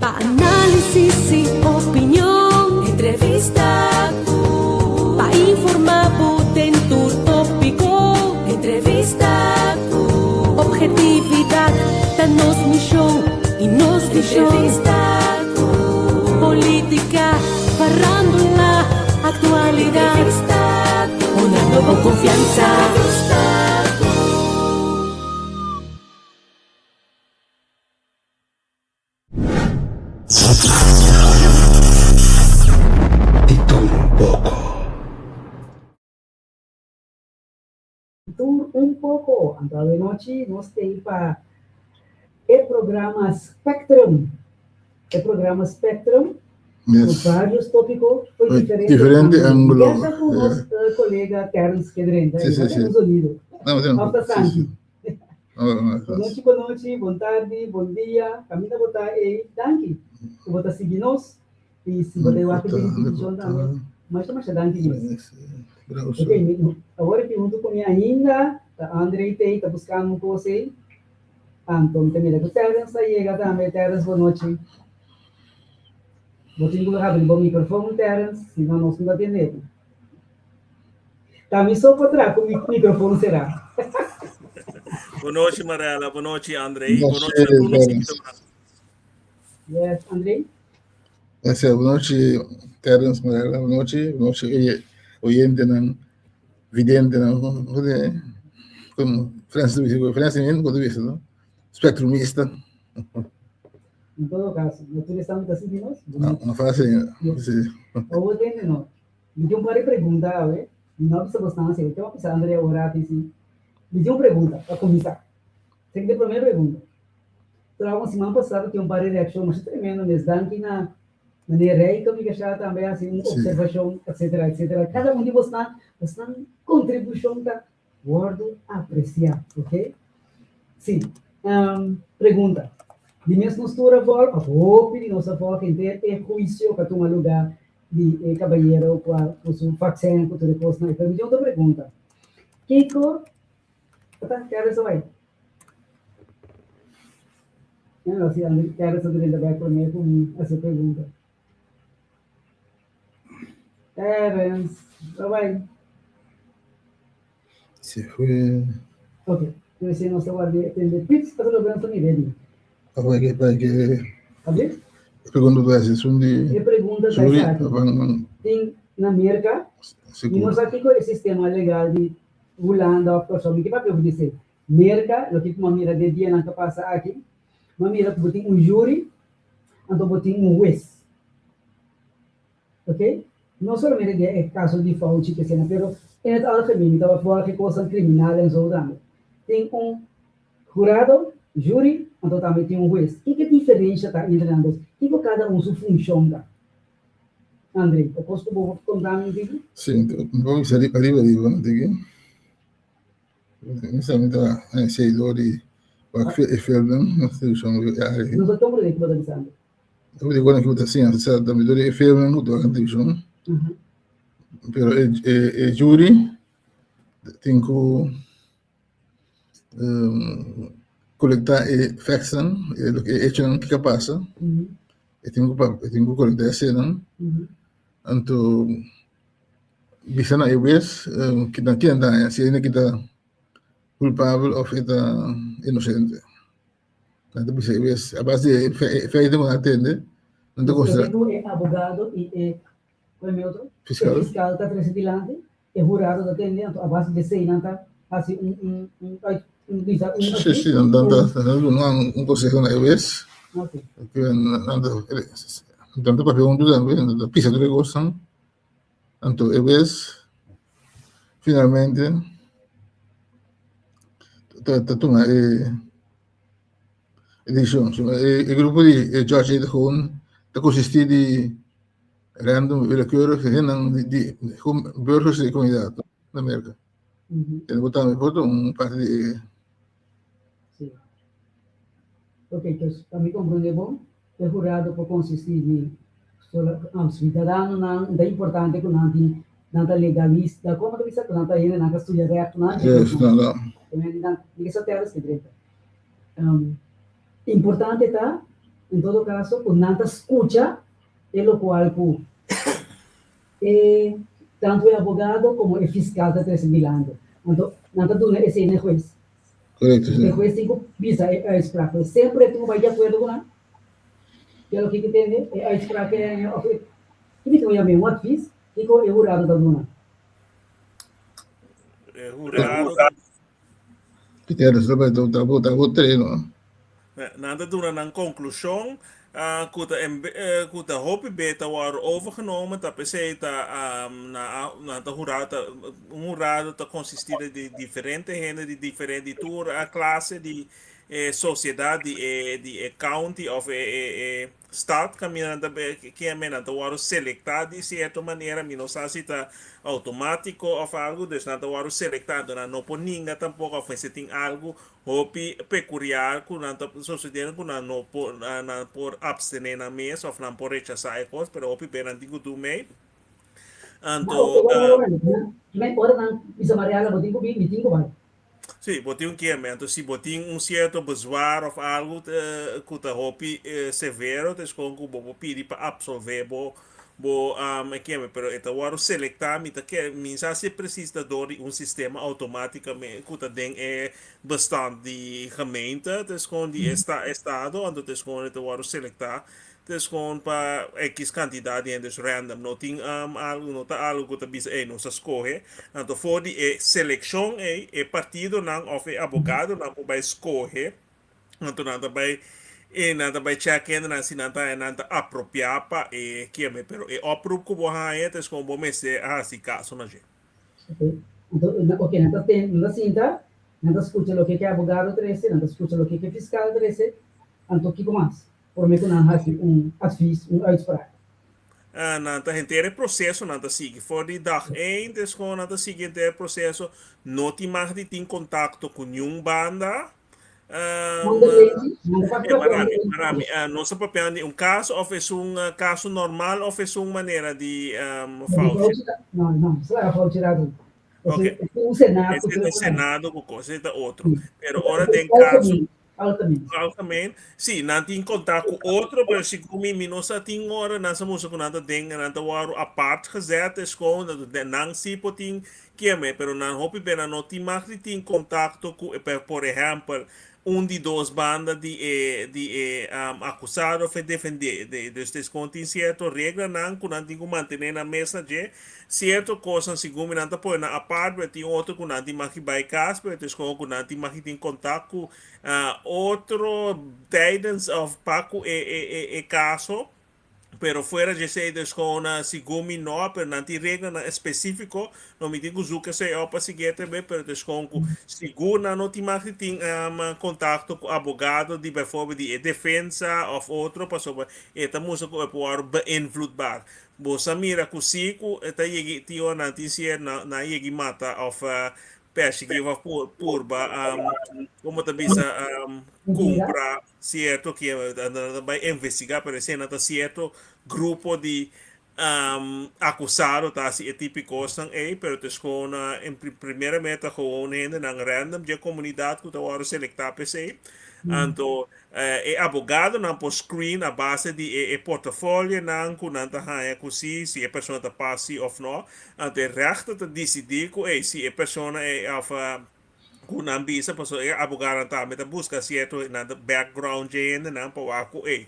Pa análisis i opinion, entrevista ku pa informá bo den tur tópiko, entrevista ku objetividat ta nos mishon i nos vishon, entrevista ku polítika, farándula, aktualidat, entrevista ku honrando bo konfiansa, entrevista ku. Di tur un poko. Di tur un poko. Anto awe nochi nos tei pa e programa Spectrum. E programa Spectrum ku varios topiko for diferente Diferente ángulo. ángulo. Biasa ku nos kolega Terence Kedrenta, Sí, e sí, ta sí. den zonido. No, no, Òf ta sí, Santi? sí. Bonochi bonochi, bon tardi, bon dia, kaminda bo ta ei, danki ku bo ta sigui nos i si bo ta e wak den televishon tambe, masha masha danki mes. Ok, awor aki huntu ku mi ainda ta Andre tei ta buskando un kos ei, anto mi ta mira ku Terence a yega tambe, Terence bonochi, bo tin ku habri bo mikrofon Terence, sino nos no ta tende bo. Ta mi so por traha ku mi mikrofon será. Bonochi Marella, bonochi Andrei, bonochi na tur nos seguidornan. Yes, Andrei. Yes, bonochi Terence, Marella, bonochi, bonochi oyentenan, videntenan, como Francis ta bisa, Francis mi ta bisa, no? Spectrumista. En todo caso, no tur esnan ta sigui nos? No, no fácil, sí. Obo tende no. Mi tin un par di pregunta awe, mi no a bisa bosnan así, te bo a bisa Andrea un rati si. Mi tin un pregunta pa kuminsá. Esaki ta e promé pregunta. Traha un siman pasá bo tin un par di reakshon masha tremendo mes. Danki na Meneer Rijk mi kashá tambe a hasi un opservashon etsetera etsetera. Kada un di bosnan, bosnan kontribushon ta wòrdu apresiá, oke? Sí, pregunta. Di mes nos tur a vòlg òf hopi di nos a vòlg henter e huisio ku a tuma lugá di e kabayero ku a ku su vaksin ku tur e kosnan ei. Pero mi tin otro pregunta. Kiko ta kere so bai? No, si Andri kere so drenta bek promé ku mi hasi e pregunta. Terence, ta bai? Se fue. Ok, entonces nos ta warda tende pits pasobra lo nos ta mira di. Apa ke pa ke Abi? pregunta ta hasi esun di E pregunta ta Sorry, esaki. van Tin na Merka, mi no seguro. sa kiko e sistema legal di Hulanda of Kòrsou, mi ke papia hopi di esei. Merka, loke ku mi a mira den dianan ku a pasa aki, mi a mira ku bo tin un jury, anto bo tin un hues. Ok? No solamente den e caso di Fauci ke esena, pero in het algemeen, mi tabata volg e cosnan criminal en zo tambe. Tin un jurado, jury, anto tambe tin un hues. Kiko e diferencia ta entre nan dos? Kiko cada un su funcion ta? André, ta cos cu bo por conta mi un tiki? Sí, mi por bisa ariba ariba un tiki. Mi sa mi ta seguidor di wak e filmnan na televishon. No ta comprende kico bo ta bisando. Hopi di kosnan ku bo ta siña sa ta dor di e filmnan ku ta wak na televishon. Pero e e jury tin ku kolektá e factsnan, e echonan kiko a pasa. E tin ku e tin ku kolektá esenan. Anto bisa na e wes na kinan ta haña, si e ta kulpabel òf e ta inosente. Nan ta bisa e wes a base di e feiten ku nan a tende, nan ta konsidera. Ku e abogado i e ku e otro? Fiskal. E fiskal ta trese dilanti, e hurado ta tende, anto a base di esei nan ta hasi un un un uit un bisa un Sí, sí, nan ta nan ta duna un konseho na e wes. Ok. Nan ta nan ta papia huntu tambe, nan ta pisa tur e kosnan. Anto e wes finalmente ta ta tuma e desishon. E grupo di e judge ei ta gewoon ta konsistí di random willekeurig hendenan di di burgers di e komunidat na Merka. E bo tambe por ta un parti di e. Sí. Ok, dus pa mi komprondé bon, e hurado por konsistí di Suidadanonan, ta importante ku nan tin, nan ta legalista, komo ta bisa ku nan ta hende nan ka studia rèchtnan, Yes, no, no. Nan, mi ke sa tèra ski drenta. Importante ta, En todo kaso ku nan ta skucha e lokual ku e tantu e abogado komo e fiskal ta trese dilanti. Anto nan ta duna esei na e hues. Korekto, E sí. hues tin ku bisa e uitspraak. Pues semper e tin ku bai di akuerdo ku nan. Ke loke ki tende e uitspraak e òf e ki mi ta yam'é un advis kiko e hurado ta duna. E hurado Pieter, eso ta ta ta ta treno. Nan ta duna nan konklushon ku ta ku ta hopi be ta wòrdu overgenomen, ta p'esei ta nan ta hurado ta un hurado ta konsistí di diferente hende di diferente di tur klase di e sosiedat di e di e county òf e e Stad kaminda nan ta keme nan ta wòrdu selektá di sierto manera, mi no sa si ta outomátiko òf algu, dus nan ta wòrdu selektá, anto nan no por ninga tampoko òf mester tin algu hopi pekuriar ku nan ta sosediendo ku nan no por nan por abstené nan mes òf nan por rechasá e kos, pero hopi be nan tin ku dun mei. Anto. Ora nan bisa Mariala bo tin ku bin, mi tin ku bai. Sí, bo tin un keme. Anto si bo tin un sierto bezwaar of algu ku ta hopi severo, ta eskon ku bo por pidi pa absolvé bo bo e keme. Pero e ta wòrdu selektá, mi ta kere, mi sa si presis ta dor di un sistema outomátikamente ku ta den e bestand di gemeente, ta eskon di e estado, anto ta eskon e ta wòrdu selektá. Ta eskon pa ekis kantidat di hende, dus random. No tin algu, no ta algu ku ta bisa ey nos a skohe. Anto for di e selekshon ey e partidonan òf e abogadonan por bai skohe, anto nan ta bai e nan ta bai chèk hendenan si nan ta haña nan ta apropiá pa e kieme. Pero e oproep ku bo haña ta eskon bo mester a hasi kaso na dje. Ok, anto ok nan ta ten nan ta sinta, nan ta skucha loke ke abogado trese, nan ta skucha loke ke fiskal trese, anto kiko mas? Promé ku nan hasi un advis, un uitspraak. Nan ta henter e proseso nan ta sigui. For di dag één te skon nan ta sigui henter e proseso. No tin mag di tin kontakto ku niun banda. Manda lei, manda pa Eh, marami, marami. Nos ta papiando di un kaso òf esun kaso normal òf esun manera di fouchi? No, no, esei ta fouchi rato. Ok. Un senado. Esei ta senado ku kos, esei ta otro. Pero ora den kaso. Algemeen. Algemeen. Sí, nan tin contact cu otro, pero segun mi, mi no sa tin ora nan sa mustra cu nan ta den, nan ta wòrdu apart gezet, es gewoon dat nan sí por tin kieme, pero nan hopi be nan no tin mag di tin contacto cu, por ehempel, un di dos banda di e di e acusado of e defende. Dus es gewoon tin cierto reglanan cu nan tin cu mantene nan mes na dje. Cierto cosnan segun mi nan ta pone nan apart, pero tin otro cu nan tin mag di bay cas, pero es gewoon cu nan tin mag di tin contact cu otro tijdens of pa cu e e e e caso, pero fuera di esey dus gewoon segun mi no, pero nan tin reglanan específico, no mi tin cu zoek esey op pa sigui tambe, pero dus gewoon cu sigur nan no tin mag di tin contacto cu abogado di bijvoorbeeld di e defensa of otro, pasobra e ta mustra cu e por wòrdu beïnvloedbaar. Bo sa mira cu si cu e ta yegi tin ora nan tin sier nan nan yegi mata of persigui of purba como ta bisa cumpra cierto ke nan ta bay investiga pero esey nan ta cierto grupo di acusado ta haci e tipo di cosnan ey pero ta escoge en primeramente ta gewoon hendenan random dje comunidad cu ta worde selecta p'esey anto E abogadonan por screen a base di e e portafolionan ku nan ta haña ku si si e persona ta pas si òf nò. Anto e rechter ta disidí ku ey si e persona ey òf ku nan bisa pasobra e abogadonan tambe ta buska sierto nan ta background dje hendenan pa wak ku ey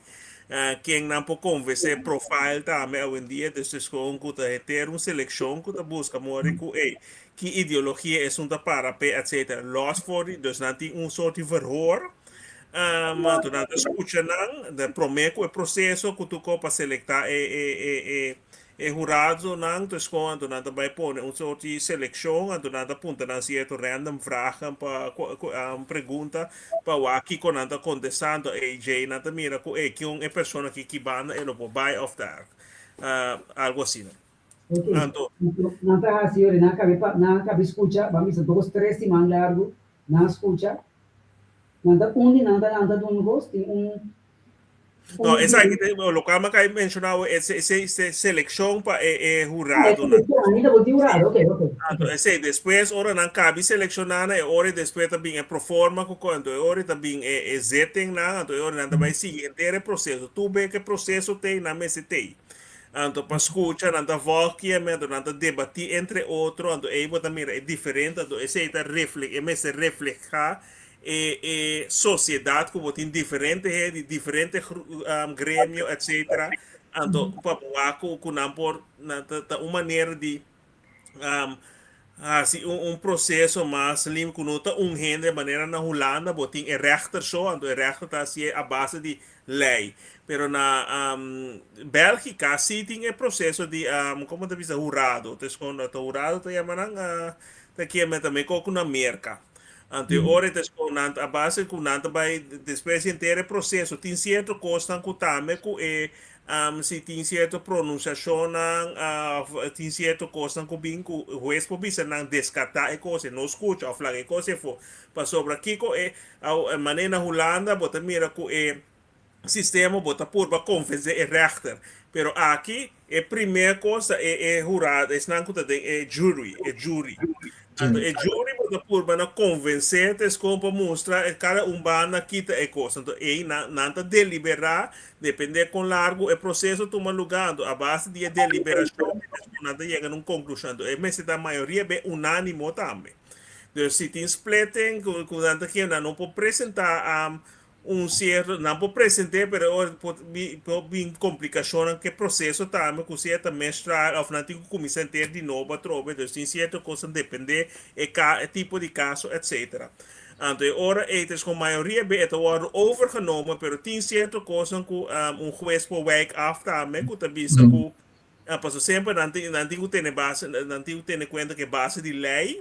ken nan por konvensé profile tambe awendia dus es kon ku ta henter un selekshon ku ta buska mori ku ey ki ideologia esun ta para p'e etcetera. Los for di dus nan tin un soort di verhoor. Anto nan ta skucha nan de promé ku e proseso ku tokó pa selektá e e e e e huradonan to eskon anto nan ta bai pone un sort di selekshon anto nan ta puntra nan sierto random vragen pa pregunta pa wak kiko nan ta kontestá anto ei djei nan ta mira ku ei kion e persona ki ki banda e lo por bai òf ta algo asina. Ok. Anto. Nan ta hasi ora nan kabe pa nan kabe skucha ban bisa dos tres siman largu nan skucha. Nan ta un di nan ta lanta dunu kos tin un. No, esaki te, locual mi a menciona ese ese seleccion pa e e jurado nan. Ainda bo tin jurado, ok, ok. Anto esei despues ora nan kabi selecciona nan e ora despues ta bin e proforma ku ko anto e ora ta bin e e zitting nan anto e ora nan ta bai sigui henter e proceso. Tur be ku e proceso tei nan mester tei. Anto pa skucha nan ta volg kieme anto nan ta debati entre otro anto ei bo ta mira e diferente anto esei ta refle e mester refleha e e sociedad cu bo tin diferente he di diferente gremio etcetera anto pa bo wak cu cu nan por nan ta ta un manera di haci un un proceso mas limpi cu no ta un hende manera na Hulanda bo tin e rechter so anto e rechter ta hacié a base di ley pero na Belgica si tin e proceso di como ta bisa hurado ta hurado ta yama nan ta kieme tambe cu na Merca. Anto e ora e ta scoge nan a base cu nan ta bay despues di henter e proceso tin cierto cosnan cu tambe cu e si tin cierto pronunciacionnan of tin cierto cosnan cu bin cu huez por bisa nan descarta e cos e no scucha of laga e cos efo pasobra kico e manera na Hulanda bo ta mira cu e sistema bo ta purba konvensé e rechter. Pero aki e primer kos ta e e hurado, esnan ku ta den e jury, e jury. Anto e jury bo ta purba na konvensé ta eskon pa mustra e kada un banda kita e kos. Anto ei nan nan ta deliberá dependé kon largu e proseso tuma lugá. Anto a base di e deliberashon eskon nan ta yega na un konklushon. Anto e mester ta mayoria be unánimo tambe. Dus si tin splitting ku ku nan ta kier nan no por presentá Un sierto, nan por present'é, pero e ora por bi por bin komplikashonnan ku e proseso tambe ku si e ta mistrial òf nan tin ku kuminsá henter di nobo atrobe, dus tin sierto kosnan dependé e ka e tipo di kaso etsetera. Anto e ora ei ta ku mayoria be e ta wòrdu overgenomen, pero tin sierto kosnan ku un hues por wijk af tambe ku ta bisa ku pasobra semper nan tin nan tin ku tene base nan tin ku tene kuenta ku e base di lei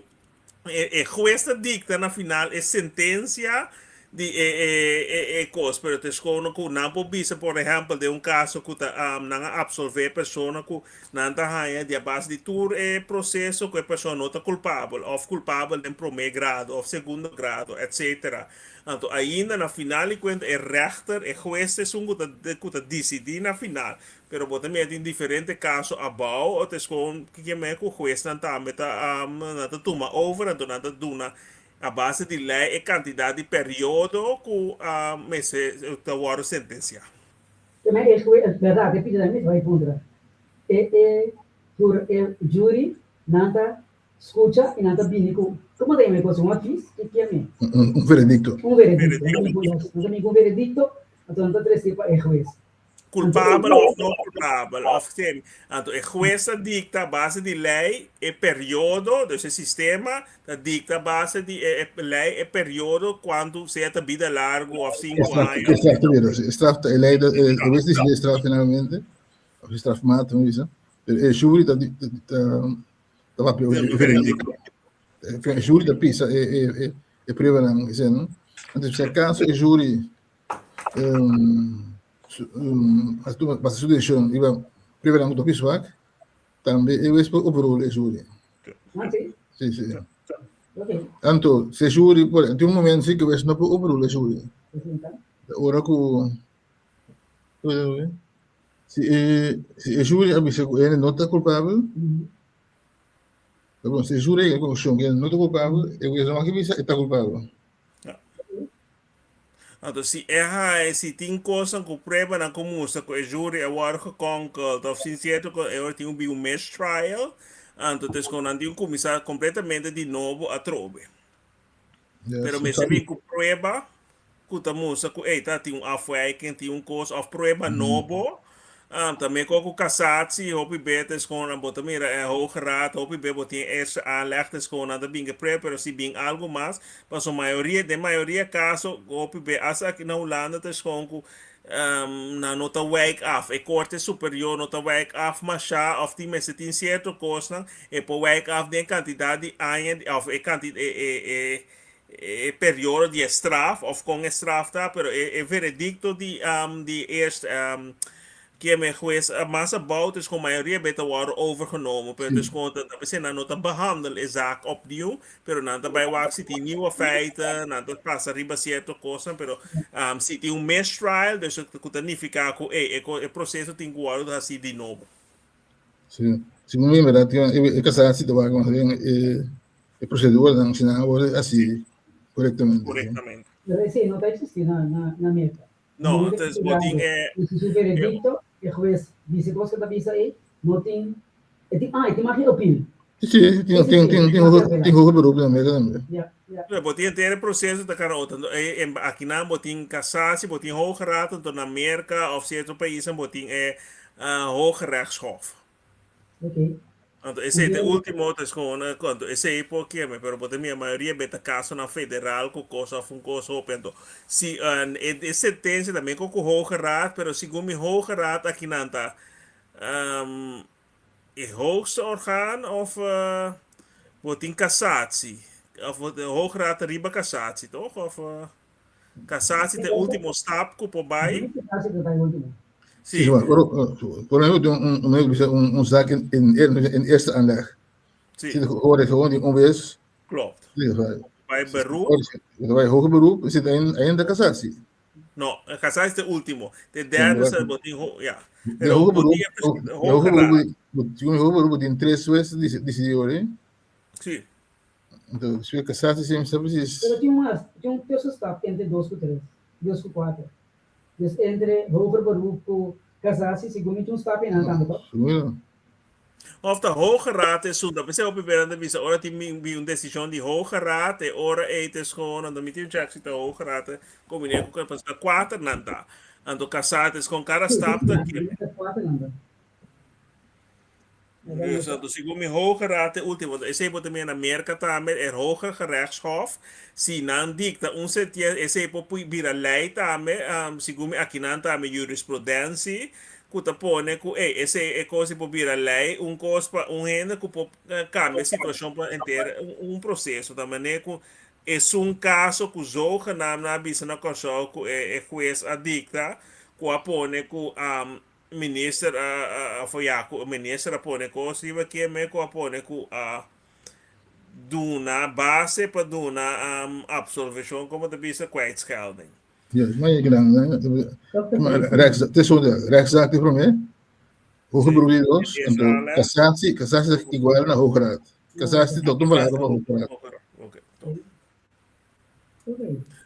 E hues ta dicta na final e sentencia di e e e e cos, pero ta escono cu nan por bisa por ehempel den un caso cu ta nan a absolve e persona cu nan ta haya di a base di tur e proceso cu e persona no ta culpabel of culpabel den prome grado of segundo grado etcetera. Anto ainda na final di cuenta e rechter, e hues ta esun cu ta cu ta dicidi na final. Pero bo ta mira tin diferente caso abao o ta escoge kiko me cu huesnan tambe ta nan ta tuma over anto nan ta duna a base di ley e cantidad di periodo cu mester ta wordo sentencia. Te me e hues, berdad e pidi nan mes bai puntra e e tur e jury nan ta scucha y nan ta bini cu como ta yama e cosa un advies ki ke me? Un veredicto. Un veredicto nan ta bini cu un veredicto anto nan ta trece pa e hues. Culpabel of no culpabel of semi. Anto e hues ta dicta a base di ley e periodo, dus e sistema ta dicta a base di e ley e periodo cuanto sea ta bida largo of cinco aña. E straf ta bira, e straf ta e ley ta e hues dicidi e straf finalmente of e strafmaat mi bisa, pero e jury ta ta ta papia e veredicto. E jury ta pisa e e e pruebanan esei. Anto si acaso e jury Basa su decision riba pruebanan ku ta hopi swak, tambe e wes por overrule e jury. Ah, sí? Sí, sí. Anto, si e jury por, tin un momento sí ku e wes no por overrule e jury. Ora ku si e si e jury a bisa ku e no ta kulpabel, si e jury a yega konklushon ku e no ta kulpabel, e wes no a bisa e ta kulpabel. Anto si e hae, si tin kosnan ku pruebanan ku mustra ku e jury a wòrdu gekonkeld òf sin sierto kos, e ora tin un bin un mistrial, anto ta esku nan tin ku kuminsá kompletamente di nobo atrobe. Pero mester bin ku prueba ku ta mustra ku ey ta tin un afwijking, tin un kos òf prueba nobo. Tambe ko ku kasatsi hopi be ta eskon bo ta mira e hoge raad hopi be bo tin eerste aanleg ta eskon nan ta bin ke prueba pero si bin algo mas paso mayoria den mayoria kaso hopi be asta aki na Hulanda ta eskon ku nan no ta wijk af e korte superior no ta wijk af masha of tin mester tin sierto kosnan e por wijk af den kantidat di aña of e kanti e e e e periodo di e straf of kon e straf ta, pero e, e veredicto di, um, di eerst um, Kieme hues a mas abou dus ku mayoria be ta wòrdu overgenomen, pero dus ku ta p'esei nan no ta behandel e zaak opnieuw, pero nan ta bai wak si tin nieuwe feiten, nan ta pasa riba sierto kosnan, pero si tin un mistrial, dus ku ta nifiká ku ey e proseso tin ku wòrdu hasí di nobo. Sí, segun mi bèrdat e kasá si ta wak mas bien e proseduranan si nan a wòrdu hasí korektamente. Korektamente. Pero esei no ta eksistí na Merka. No, entonces bo tin e. Y si su veredicto, e hues bisa cos cu ta bisa ey, no tin, e tin, ah, e tin mag di appeal. Sí, tin, tin, tin, tin hoger, tin hoger beroep na Merca tambe. Ja, ja. No, bo tin henter e proceso ta cara otro. Anto, e, e, akinan bo tin cassatie, bo tin hoge raad, anto na Merca of cierto paisnan bo tin e uh, hooggerechtshof. Ok. Anto esei ta e ultimo ta escoge na anto esei por keme pero bo ta mira mayoria be ta casonan federal cu cos of un cos hopi anto si e e sentencia ta meko cu hoge raad pero segun mi hoge raad akinan ta e hoogste orgaan of bo tin cassatie of hoge raad ta riba cassatie toch of Cassatie ta e ultimo stap ku por bai. Sí. Sí, por ejemplo, un, un, un, un zaak in, in, in eerste aanleg. Sí. Si hoor gewoon die onwees. Klopt. Sí, Bij beroep. Bij hoger beroep zit in, in de cassatie. No, cassatie is de último. De derde is de, ja. De hoger beroep, de hoger beroep, de hoger beroep, die tres veces decidió, hè? Sí. Anto, si e casá si mi sa precies. Pero tin mas, tin un tussenstap entre dos ku tres, dos ku kuater. Dus entre hoger beroep ku casá si segun mi tin un stap einan tambe toch? Segun mi no. Of ta Hoge Raad esun ta p'esei hopi bera ta bisa ora tin bin un desishon di Hoge Raad e ora ei ta escoho anto mi tin un check si ta Hoge Raad ta kombiné ku pasobra kuater nan ta anto casá ta escoho kada stap ta kere. Kuater nan ta. Dus anto segun mi Hoge Raad e ultimo, esei bo ta mira na Merka tambe, e Hoger Gerechtshof, si nan dikta un sentensia, esei por pui bira lei tambe, segun mi akinan tambe jurisprudentie, ku ta pone ku ey esei e kos ei por bira lei, un kos pa un hende ku por kambia situashon pa henter un proseso, ta manera ku esun kaso ku zogenaamd nan a bisa na Kòrsou ku e hues a dikta, ku a pone ku Minister a a foya ku minister a pone kos riba keme ku a pone ku a duna base pa duna absolveshon komo ta bisa kwijtschelding. Ja, maar je gedaan, rechts, het is zo, de rechtszaak die promé, hoger beroep die dos, en toen cassatie, cassatie is igual naar Hoge Raad. Cassatie tot een verlagen van Hoge Raad. Oké, top.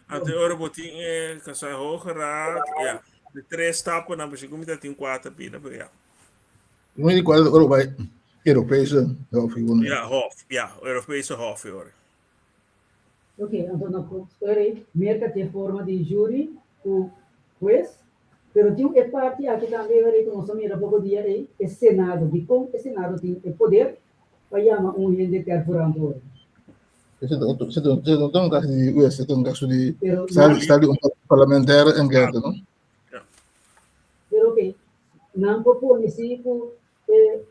Anto e ora bo tin e kasa Hoge Raad, ja. De tres stappen, dan misschien kom je dat in kuater binnen, pero ja. Moet je kuater ora bij Europese Hof gewoon. Ja, Hof, ja, Europese Hof, hoor. Oké, anto na sorry, Merka tin forma di jury ku hues, pero tin e parti aki tambe wari ku nos a mira poko dia ei, e Senado. Dikon e Senado tin e poder pa yama un hende ter verantwoording? Ese ta un caso di US, ta un caso di sta di un parlementaire enquête, no? Pero oké, nan por pone si ku e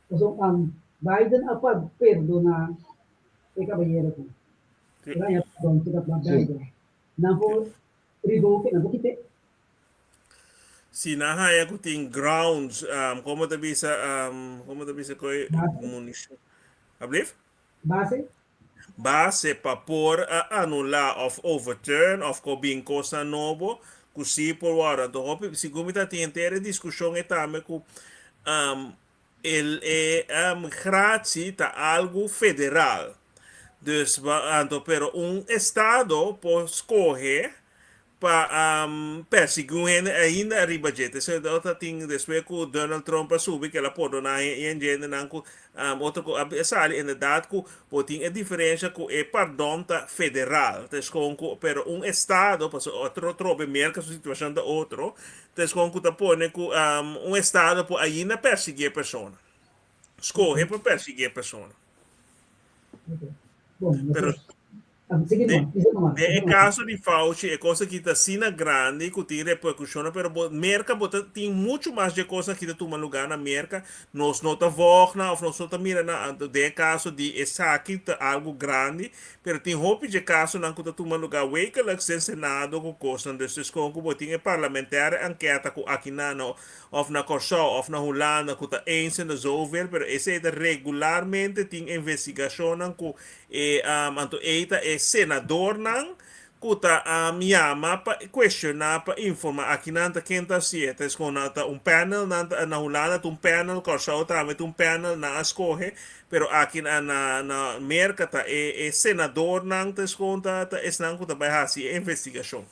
pasobra um, Biden a perdona e kabayero ku. El a haña perdon ku ta Biden. Nan por revoke, nan por kit'é. Si nan haña ku tin grounds, um, komo ta bisa, um, komo ta bisa koe munishon. Ablief? Base? Base pa por a anulá òf overturn òf ko bin kosnan nobo ku sí por wòrdu. Anto hopi segun mi ta tin henter e diskushon e tambe ku el e gratie ta algu federal. Dus anto pero un estado por skohe pa persigui un hende ainda ariba dje. Te ta tin despues ku Donald Trump a subi ku el a pordoná e hendenan ku otro ku a sali inderdaad ku bo tin e diferensha ku e pardon ta federal ta eskon ku pero un estado pasobra otro trobe Merka su situashon ta otro ta eskon ku ta pone ku un estado por ainda persigui e persona skohe pa persigui e persona. Pero. Den e kaso di Fauci e kos aki ta asina grandi ku tin reperkushonnan pero bo Merka bo ta tin muchu mas dje kos aki ta tuma lugá na Merka nos no ta vòg nan òf nos no ta mira nan anto den e kaso di esaki ta algu grandi pero tin hopi dje kasonan ku ta tuma lugá wekelijks den Senado ku kosnan dus es kon ku bo tin e parlamentaire anketa ku aki nan no òf na Kòrsou òf na Hulanda ku ta eens in de zoveel pero esei ta regularmente tin investigashonnan ku E anto ei ta e senadornan ku ta yama pa kuestioná, pa informá. Aki nan ta ken ta hasié. Ta eskon nan ta un panel, nan ta na Hulanda ta un panel, Kòrsou tambe ta un panel, nan a skohe, pero aki na na na Merka ta e e senadornan ta eskon ta ta esnan ku ta bai hasi e investigashon.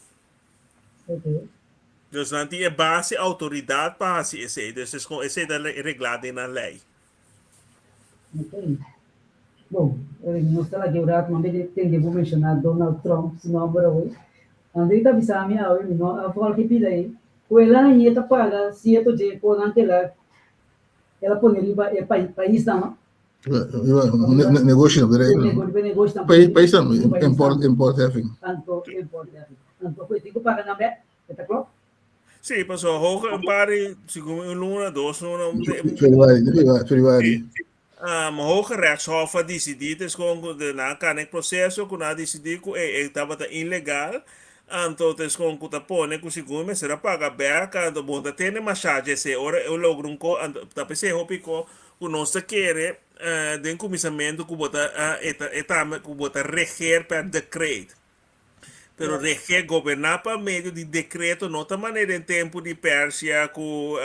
Dus nan tin e base outoridat pa hasi esei. Dus eskon esei ta reglá den nan lei. Ok. Bon, nos ta laga un rato, m'a mete tende bo menshoná Donald Trump su nòmber awe. André ta bisa mi awe, mi no a vòlg e bida ei, ku el a hañ'é ta paga sierto dje konan ku el a el a pone riba e paisnan, no? Riba negoshinan, Riba e negoshinan. Paisnan, import, import heffing. Anto, import heffing. Anto ku e tin ku paga nan bèk, e ta klòp? Sí, paso hoge een paar, segun un luna, dos luna. Februari, februari. Hoge Rechtshof a disidí te skon ku de na kana e proseso ku nan a disidí ku e e tabata ilegal, anto te skon ku ta pone ku segun mester a paga bèk, anto bon ta tene mashá dje ora e logra un ko, anto ta p'esei hopi ko ku nos ta kere den kuminsamentu ku bo ta e ta e tambe ku bo ta regeer per decreet. Pero reger, goberná pa medio di dekreto no ta manera den tempu di Persia ku,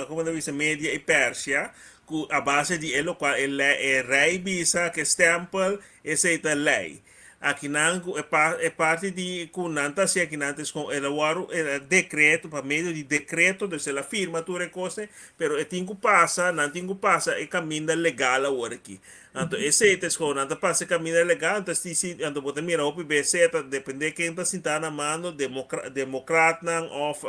komo ta bisa, Media i Persia, ku a base di e lokual e lei, e rei bisa ku e stèmpel, esei ta lei. Akinan ku e pa e parti di ku nan ta hasi akinan ta eskon el a wòrdu el a dekreto pa medio di dekreto, dus el a firma tur e kos ei, pero e tin ku pasa, nan tin ku pasa e kaminda legal awor aki. Anto esei ta escoho, nan ta pasa e caminda legal, anto si si anto bo ta mira hopi bes ta depende ken ta sinta na mando, democra democratnan of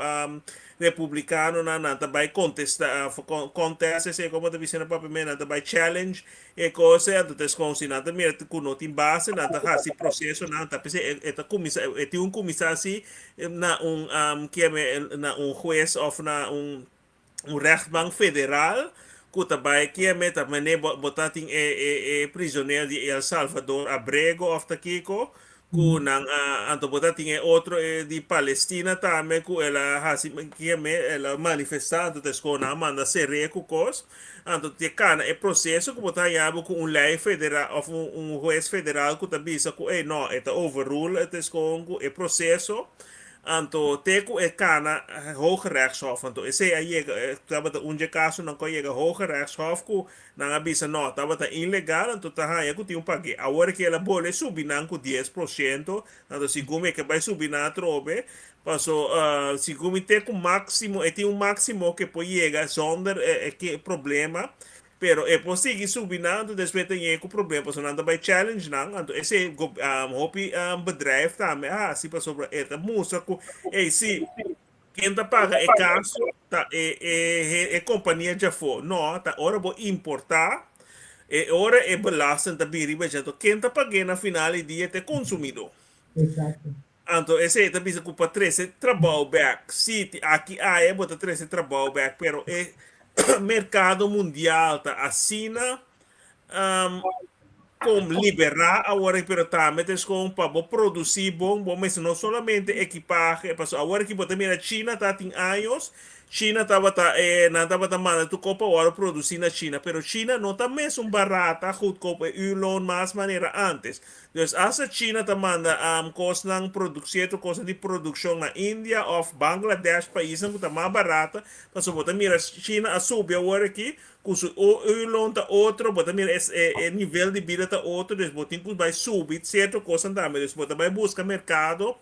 republicanonan, nan ta bay contesta contest esei como ta bisa na papiamento, nan ta bay challenge e cosa ei, anto ta escoho si nan ta mira cu no tin base, nan ta haci procesonan, ta p'esei e e ta cuminsa e tin un cuminsa asi na un na un huez of na un un rechtbank federal ku ta bai kieme ta mene bo bo ta tin e e e prisionero di El Salvador Abrego of ta kiko ku nan a anto bo ta tin e otro e di Palestina tambe ku el a hasi kieme el a manifestá anto ta esko nan a manda ser'é ku kos anto te kana e proseso ku bo ta haña bo ku un lei federal of un un hues federal ku ta bisa ku ey no e ta overrule e ta esko ku e proseso Anto te ku e kana Hooggerechtshof, anto esei a yega, tabata un dje kasonan ku a yega Hooggerechtshof ku nan a bisa no, tabata ilegal, anto ta haña ku tin un pag'é. Awor ke el a bolbe subi nan ku 10%, anto segun mi e ke bai subi nan atrobe, paso segun mi te ku máksimo, e tin un máksimo ke por yega zonder e problema. Pero e por sigui subi nan, anto despues ta yega ku problema pasobra nan ta bai challenge nan, anto esei hopi bedrijf tambe a hasi pasobra e ta mustra ku ey si ken ta paga e kaso ta e e e kompania djafó, no ta ora bo importá e ora e belasting ta bin riba dje, anto ken ta pag'é na final di dia ta e konsumidó. Exacto. Anto esei ta bisa ku pa trese trabou bèk, sí, aki aya bo ta trese trabou bèk, pero e merkado mundial ta asina kom liberá awor aki, pero tambe ta eskon pa bo produsí bon, bo mester no solamente ekipahe, pasobra awor aki bo ta mira China ta tin años, China tabata e nan tabata manda tur kos pa wòrdu produsí na China, pero China no ta mesun barata, goedkoop e uurloon mas manera antes. Dus asta China ta manda kosnan produk sierto kosnan di produkshon na India òf Bangladesh paisnan ku ta mas barata pasobra bo ta mira China a subi awor aki ku su uurloon ta otro bo ta mira e e nivel di bida ta otro dus bo tin ku bai subi sierto kosnan tambe dus bo ta bai buska merkado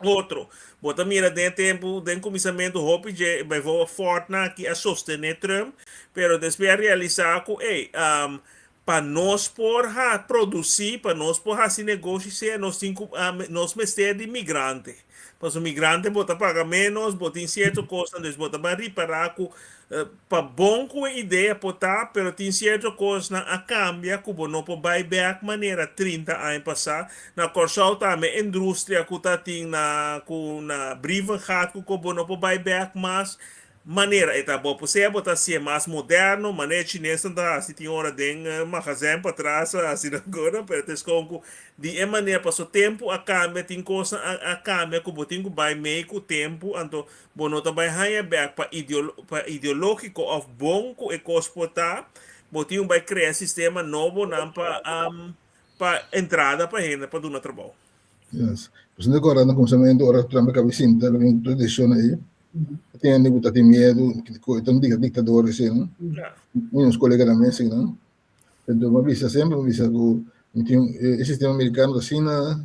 otro. Bo ta mira den e tempu, den kuminsamentu hopi dje bijvoorbeeld Ford-nan aki a sostené Trump, pero despues a realisá ku ey, pa nos por ha produsí, pa nos por hasi negoshi sea nos tin ku nos mester di migrante. Pasobra migrante bo ta paga ménos, bo tin sierto kosnan, dus bo ta bai ripará ku pa bon ku e idea por ta, pero tin sierto kosnan a kambia ku bo no por bai bèk manera 30 aña pasá. Na Kòrsou tambe industria ku ta tin na ku na Brievengat ku bo no por bai bèk mas manera e ta bo por sea bo ta hacié mas moderno manera e chinesnan ta haci tin ora den magazijn patras a haci nan cosnan pero ta escon cu di e manera paso tempo a cambia tin cosnan a cambia cu bo tin cu bay mey cu tempo anto bo no ta bay haya bek pa pa ideologico of bon cu e cos por ta bo tin cu bay crea sistema nobonan pa pa entrada pa hende pa duna trabou. Yes. Pues no recorda na kuminsamentu ora Trump a kabi sinta lo bin tur decision ei. Tin hende ku ta tin miedu, ku e ta un diktador esei no. Mi nos koleganan mes esei no. Pero mi a bisa semper mi a bisa ku mi tin e sistema amerikano ta asina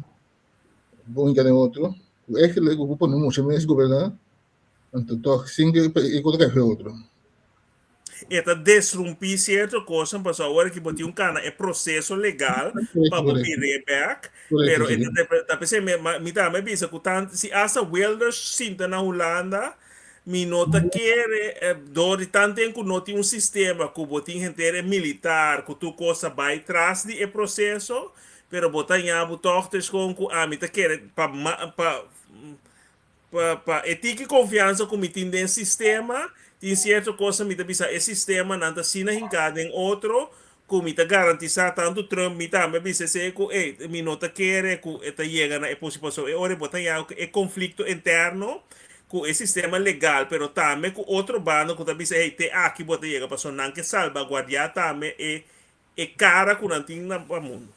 bon hinka den otro ku eigenlijk ku bo pone mucha mes goberná anto tòg sin ke e kos ta kai for otro. E ta desrumpí sierto kosnan pasobra awor aki bo tin un kana e proseso legal pa bo bir'é bèk, pero e ta ta p'esei mi mi tambe a bisa ku tant si asta Wilders sinta na Hulanda mi no ta kere dor di tanten ku no tin un sistema ku bo tin henter e militar ku tur kos ta bai tras di e proseso pero bo ta ña bo tòg ta eskon ku ami ta kere pa pa Pa pa e tiki konfiansa ku mi tin den sistema, tin sierto kosnan mi ta bisa e sistema nan ta asina hinká den otro ku mi ta garantisá tantu Trump mi tambe a bisa esei ku ey mi no ta kere ku e ta yega na e posishon pasobra e ora e bo ta haña e konflikto interno ku e sistema legal pero tambe ku otro banda ku ta bisa hey te aki bo ta yega pasobra nan ke salbaguardiá tambe e e kara ku nan tin na pa mundu.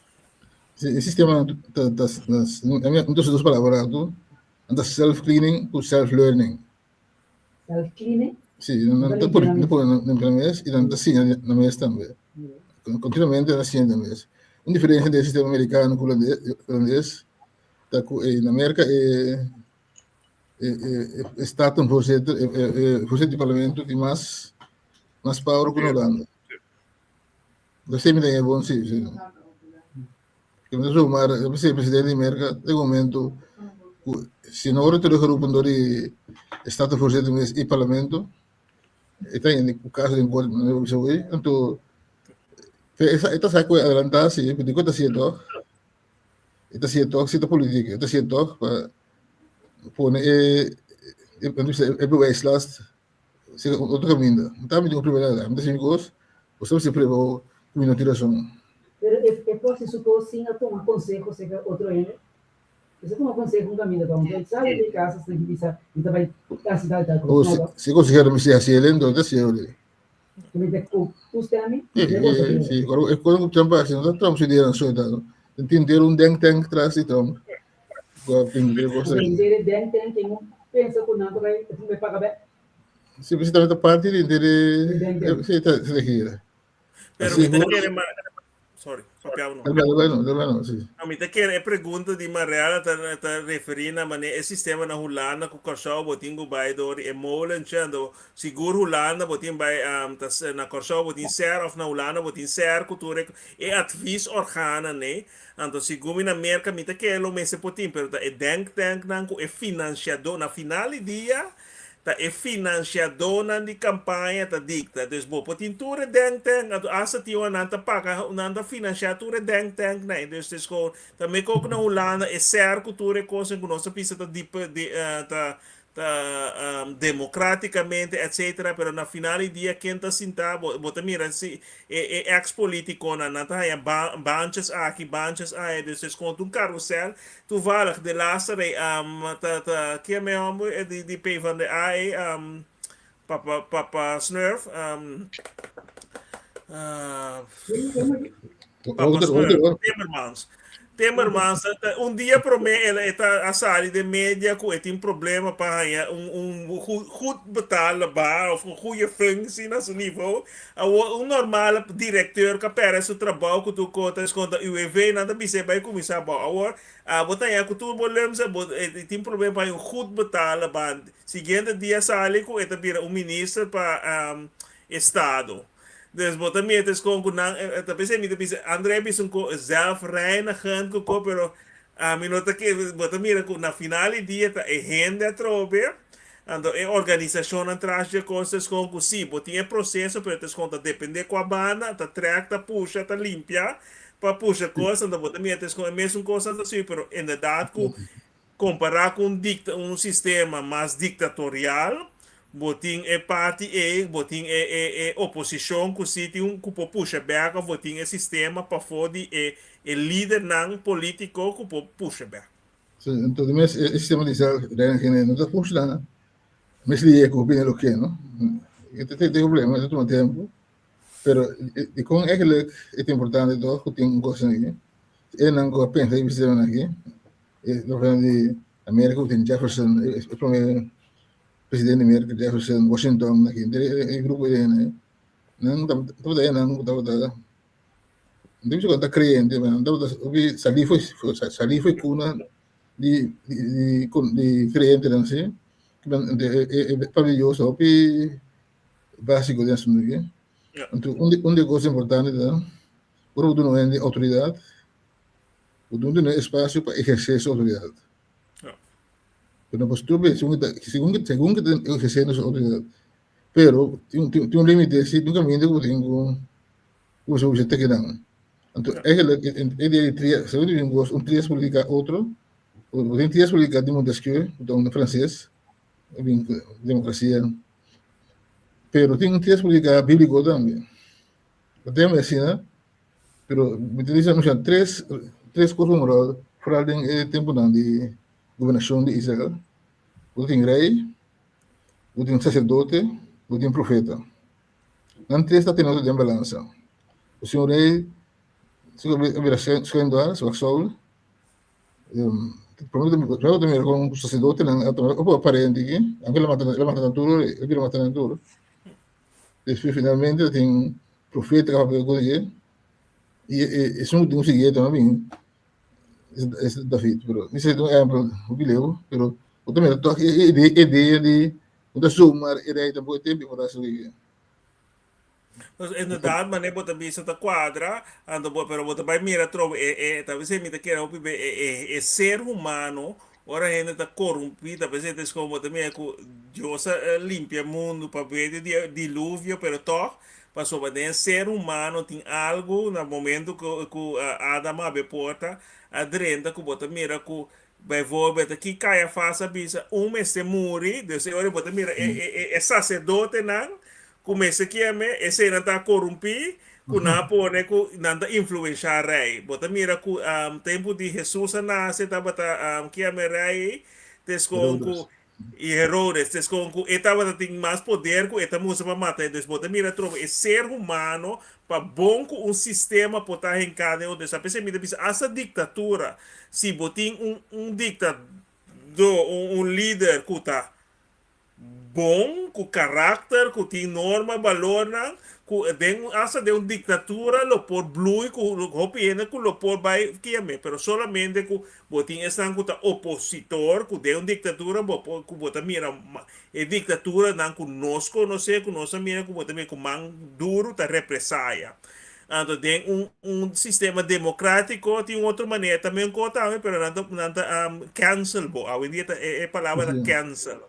Si, e sistema ta ta mi ta usa dos palabra tu, nan ta self cleaning ku self learning. Self cleaning? Si, nan ta pone nan pone nan mes i nan ta siña nan mes tambe. Kontinuamente nan ta siña nan mes. Un diferensia entre e sistema amerikano ku hulandes ta ku na Merka e e statenvoorzitter e voorzitter di parlamento tin mas mas power ku na Hulanda. Lo semi den e bon si, si. Ke mi ta suma, e presidente di Merka den momento ku si no wòrdu teruggeroepen dor di e Statenvoorzitter mes i parlamento, e ta yende ku kaso den korte, mi bisa hui, anto e ta sa ku e adelantá si, pero dikon e ta hasié tòg? E ta hasié tòg si ta politik, e ta hasié tòg pa pone e e bewijslast Si otro caminda. Mi ta miti un prueba nada. Mi ta haci mi cos. Bo sa si prueba cu mi no tin razon. Pero e e por haci su cos sin a tuma conseho cerca otro hende? E sa tuma conseho un caminda pa un ta sali di casa sin ki bisa mi ta bay haci tal y tal cos. No, si e consehero mi si haci el enton ta haci el. Cu mi ta cu cu Stanley? Si, si. E cos cu Trump a haci no ta Trump su idea nan so ta. Tin henter un denktank tras di Trump. Cu a pinta e cos aki. Henter e denktank tin un pensa cu nan ta bay bay paga bek. Si, si tambe ta parti di henter e si ta strategia. Pero mi ta kere ma sorry, papiaba no. Dale bai no, dale bai no, si. No, mi ta kere e pregunta di Mariana ta ta referi na manera e sistema na Hulanda ku Kòrsou bo tin ku bai dor di e molentje, anto sigur Hulanda bo tin bai ta na Kòrsou bo tin ser òf na Hulanda bo tin ser ku tur e e adviesorganen ei, anto sigur mi na Merka mi ta kere lo mester por tin, pero ta e denktanknan ku e finansiadó na final di dia Ta e financiadónan di campaña ta dicta. Dus bo por tin tur e denktank, anto hasta tin ora nan ta paga, nan ta financia tur e denktanknan. Dus es gewoon, ta me kook na Hulanda e ser cu tur e cosnan cu nos ta bisa ta dip, di, ta, ta democraticamente etcetera, pero na final di dia ken ta sinta, bo, bo ta mira si e, e ex politiconan, nan ta haya ba, baantjes aki, baantjes aya, dus es gewoon un carrousel. Toevallig de laatste rei ta ta ken mi homber e di di PvdA ei papa papa Snurf papa Snurf Timmermans Timmermans ta un dia prome el e ta a sali den media ku e tin problema pa haña un un goed betaalde baan of un goeie functie na su nivo Awor un normal directeur ka perde su trabou ku tur kos ta eskonta UWV nan ta bis'é bai kuminsá bou. Awor abo ta haña ku tur bo lumsa bo e tin problema pa haña un goed betaalde baan. Siguiente dia sali ku e ta bira un minister pa estado. Dus bo ta mira ta eskon ku nan ta p'esei mi ta bisa André a bisa un ko zelfreinigend ku ko pero. Ami no ta ke, bo ta mira ku na final di dia ta e hende atrobe, anto e organisashonnan tras dje kos ta eskon ku si, bo tin e proseso pero ta eskon ta depende kua banda, ta trèk, ta pusha, ta limpia pa pusha kos, anto bo ta mira ta eskon e mesun kosnan ta subi pero inderdat ku Kompará ku un dikta un sistema mas diktatorial, bo tin e parti ei, bo tin e e e oposishon ku si tin un ku por pusha bèk òf bo tin e sistema pafó di e e lidernan polítiko ku por pusha bèk. Sí, enton di mes e sistema di Israel reina kende no ta funshoná mes lihe ku hopi hende lo ke, no? E ta tin problema, e ta tuma tempu, pero dikon eigenlijk e ta importante tòg ku tin un kos aki? Enan ku a pensa riba e sistemanan aki E gobierno di Amerika ku tin Jefferson, e prome presidente di Amerika, Jefferson, Washington, aki, e grupo di hende, nan tabata hendenan ku tabata, no ta bisa ku nan ta kreyente, pero nan tabata hopi salí for salí for e kuna di di di kreyentenan si, e papia di Dios ta hopi básiko den asuntu aki. Anto un di e kos importante ta, ora bo duna un hende outoridat, Bo dun tene espasio pa ehersé su outoridat. Pero no por strobe segun ta segun segun ku ta ehersendo su outoridat. Pero tin tin tin un límite si tin un kaminda ku bo tin ku ku bo bisa te kinan. Anto eigenlijk e idea di tria segun di un kos un trias politica otro bo tin trias politica di Montesquieu ku ta un franses a bin ku demokrasia pero tin un trias politica bíbliko tambe. Bo tin asina. Pero mi ta bisa menshoná tres, tres kos moral, foral den e tempunan di gobernashon di Israel. Bo tin rei, bo tin saserdote, bo tin profeta. Nan tres ta tene otro den balansa. Si un rei a bira schuindoar, zoals Saul, prome bo ta mira kon saserdotenan a tuma opo aparente aki, aunke el a mata, el a mata nan tur, el a bira mata nan tur. Despues finalmente ta tin profeta ka papia ku dje i esun ku tin ku sigui ta bin es David. Pero mi sa un ehempel hopi leu pero bo ta mira tòg e idea di bo ta zomaar e rei tampoko e tempu por hasi loke. Pues inderdaad manera bo ta bisa ta cuadra anto bo pero bo ta bai mira atrobe e e ta bisa mi ta kere hopi be e e e ser humano ora hende ta corumpi ta bisa es como bo ta mira cu Dios a limpia mundo pa medio di e diluvio pero toch pasobra den e ser humano tin algo na momento cu cu Adam a habri e porta a drenta cu bo ta mira cu Bijvoorbeeld, aki Caiafas a bisa, un mester muri, dus e ora bo ta mira e, e, e, e sacerdotenan ku mester kieme, eseinan ta korumpí, ku nan a pone ku nan ta influenshá rei. Bo ta mira ku um, tempu di Hesus a nase tabata um, kieme rei ei, teskon ku Herodes. i Herodes, teskon ku e tabata tin mas poder ku e ta mustra pa mata e. Dus bo ta mira atrobe e ser humano Pa bon ku un sistema por ta henká den otro. Esaki p'esei mi ta bisa asta diktatura, si bo tin un un diktadó, un un lider ku ta bon, ku karakter, ku tin norma, balornan, ku den un asta den un diktatura lo por blui ku hopi hende ku lo por bai kieme, pero solamente ku bo tin esnan ku ta opositor, ku den un diktatura bo por ku bo ta mira E dictaturanan cu nos conoce, cu nos a mira cu bo ta mira cu man duro ta represaya. Anto den un un sistema democratico tin un otro manera tambe un tambe, pero nan ta nan ta cancel bo. Awendia ta e e palabra ta cancel.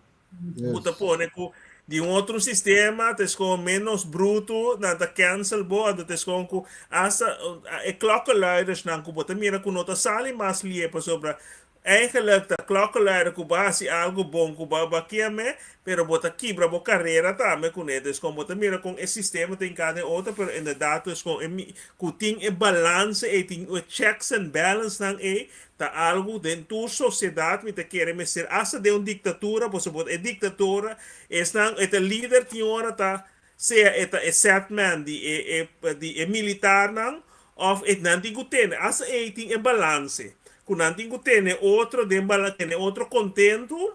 Cu ta pone cu di un otro sistema ta escoge menos bruto, nan ta cancel bo, anto ta escoge cu hasta e klokkenluidersnan cu bo ta mira cu no ta sali mas lie pasobra Eigenlijk ta klokkenluider ku bo a hasi algu bon ku bo a bakiam'é, pero bo ta kibra bo karera tambe kuné. Dus kon bo ta mira kon e sistema ta hinká den otro, pero inderdaad dus kon e mi ku tin e balanse ei, tin e checks and balancenan ei, ta algu den tur sosiedat mi ta kere mester, asta den un diktatura, pasobra bo e diktatura esnan e ta lider tin ora ta Sea e ta e setman di e e di e militarnan of e nan tin ku tene asta ei tin e balanse ku nan tin ku tene otro den bala tene otro kontentu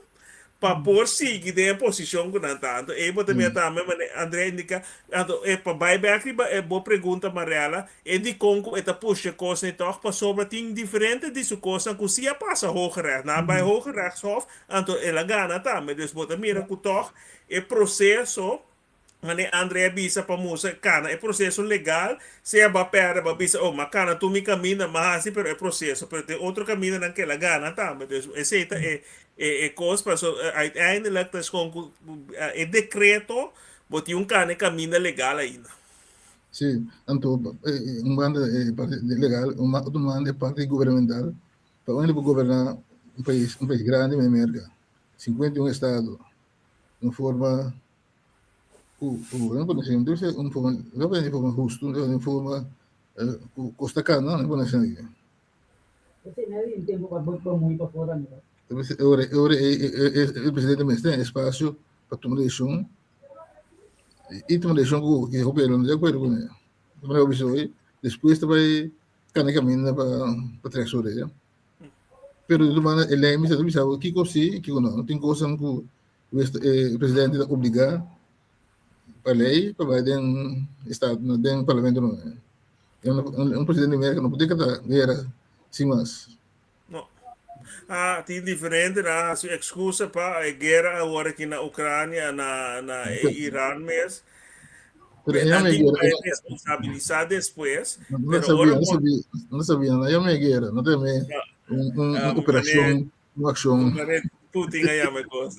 pa por sigui den e posishon ku nan ta. Anto ei bo ta mira tambe mane Andrea indika anto e pa bai bek riba e bo pregunta Marella e dikon ku e ta pusha e kosnan ei tòg pasobra tin diferente di su kosnan ku si a pasa hooggerecht nan a bai hooggerechtshof anto el a gana tambe dus bo ta mira ku tòg e proseso. Mane Andre a bisa pa Musa kana e proseso legal, sea bo a pèrdè bo a bisa oh m'a kana tur mi kaminda m'a hasi pero e proseso, pero tin otro kamindanan ke el a gana tambe. Dus esei ta e e kos paso uiteindelijk ta eskon ku e dekreto bo tin un kana e kaminda legal ainda. Sí, anto un banda e parti legal, un otro banda e parti gubernamental, pa unda bo goberná un pais, un pais grandi manera Merka, 51 estado, un forma ku ku no por decir, debe ser un forma, no por decir forma husto, debe ser un forma ku kosta kana, no por decir así. Ese no hay tiempo para pa muy pa fora, mira. Ora, ora e, e, e, e presidente mester ten espacio pa tuma decisión y tuma decisión ku ku hopi no de acuerdo con él. Tuma decisión hoy, después ta bai kana camina pa pa trek su oreja. Pero de todas maneras, e ley mester bisa kiko sí y kiko no. No tin cosnan ku e presidente ta obligá pa lei pa bai den estado den parlamento no. Un presidente di Merca no por decretá guera sin mas. No. Ah, tin diferente nan hasi excusa pa e guera awor aki na Ucrania, na na e Iran mes. Pero Nan e tin guera, pa responsabilisá despues, no pero sabia, ora no bo sabia, no sabia, no yama e guera, no ta yama un un Ah, operacion Un accion. Putin a yama e cos.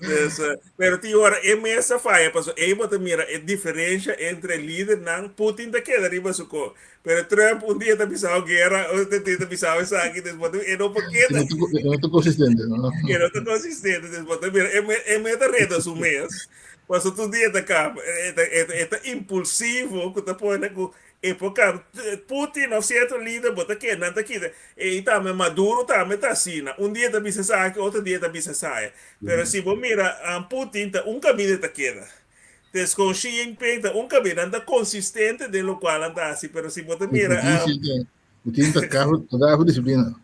Dus, eh, pero ti ora e mes a falla, paso ei bo ta mira e diferencia entre lidernan, Putin ta keda riba su ko. Pero Trump un dia ta bisao guerra, otro dia ta bisao esaki, dus bo ta, e no por keda. E no ta consistente, no? E no ta consistente, dus bo ta mira, e me, e me ta reda su mes. Paso tur dia ta kap, e ta, e ta, e ta impulsivo ku ta pone ku E por cam Putin of cierto lider bo ta kere nan ta kita e tambe Maduro tambe ta asina un dia ta bisa esaki otro dia ta bisa esaya pero si bo mira Putin ta un caminda ta keda tes con Xi Jinping ta un caminda nan ta consistente den locual nan ta haci pero si bo ta mira Putin ta caro disciplina.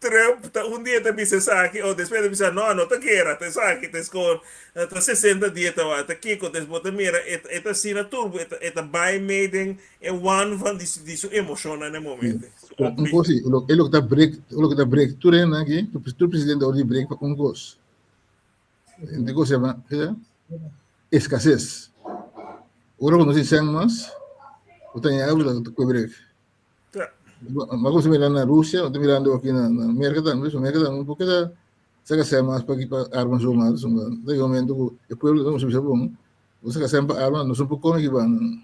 Trump ta un dia ta bisa esaki o despues ta bisa no no ta guera ta esaki ta escor ta 60 dia ta ta kiko des bo ta mira e e ta asina turbo e ta e ta bai mee den e wan van di di su emocionnan na e momento. Su Pero un cos si lo e loke ta break e loke ta break tur hende aki tur presidente ora di break pa un cos e cos se yama escasez ora cu no tin cen mas bo ta ña bo ta cu break. Ma cosa mira na Rusia, ta mirando aki na, na Merca tambe, so Merca tambe porque ta saca sem mas pa pa armas so mas, so ta un momento ku e pueblo no se bon, bo saca sem pa arma, no so por come ki ban.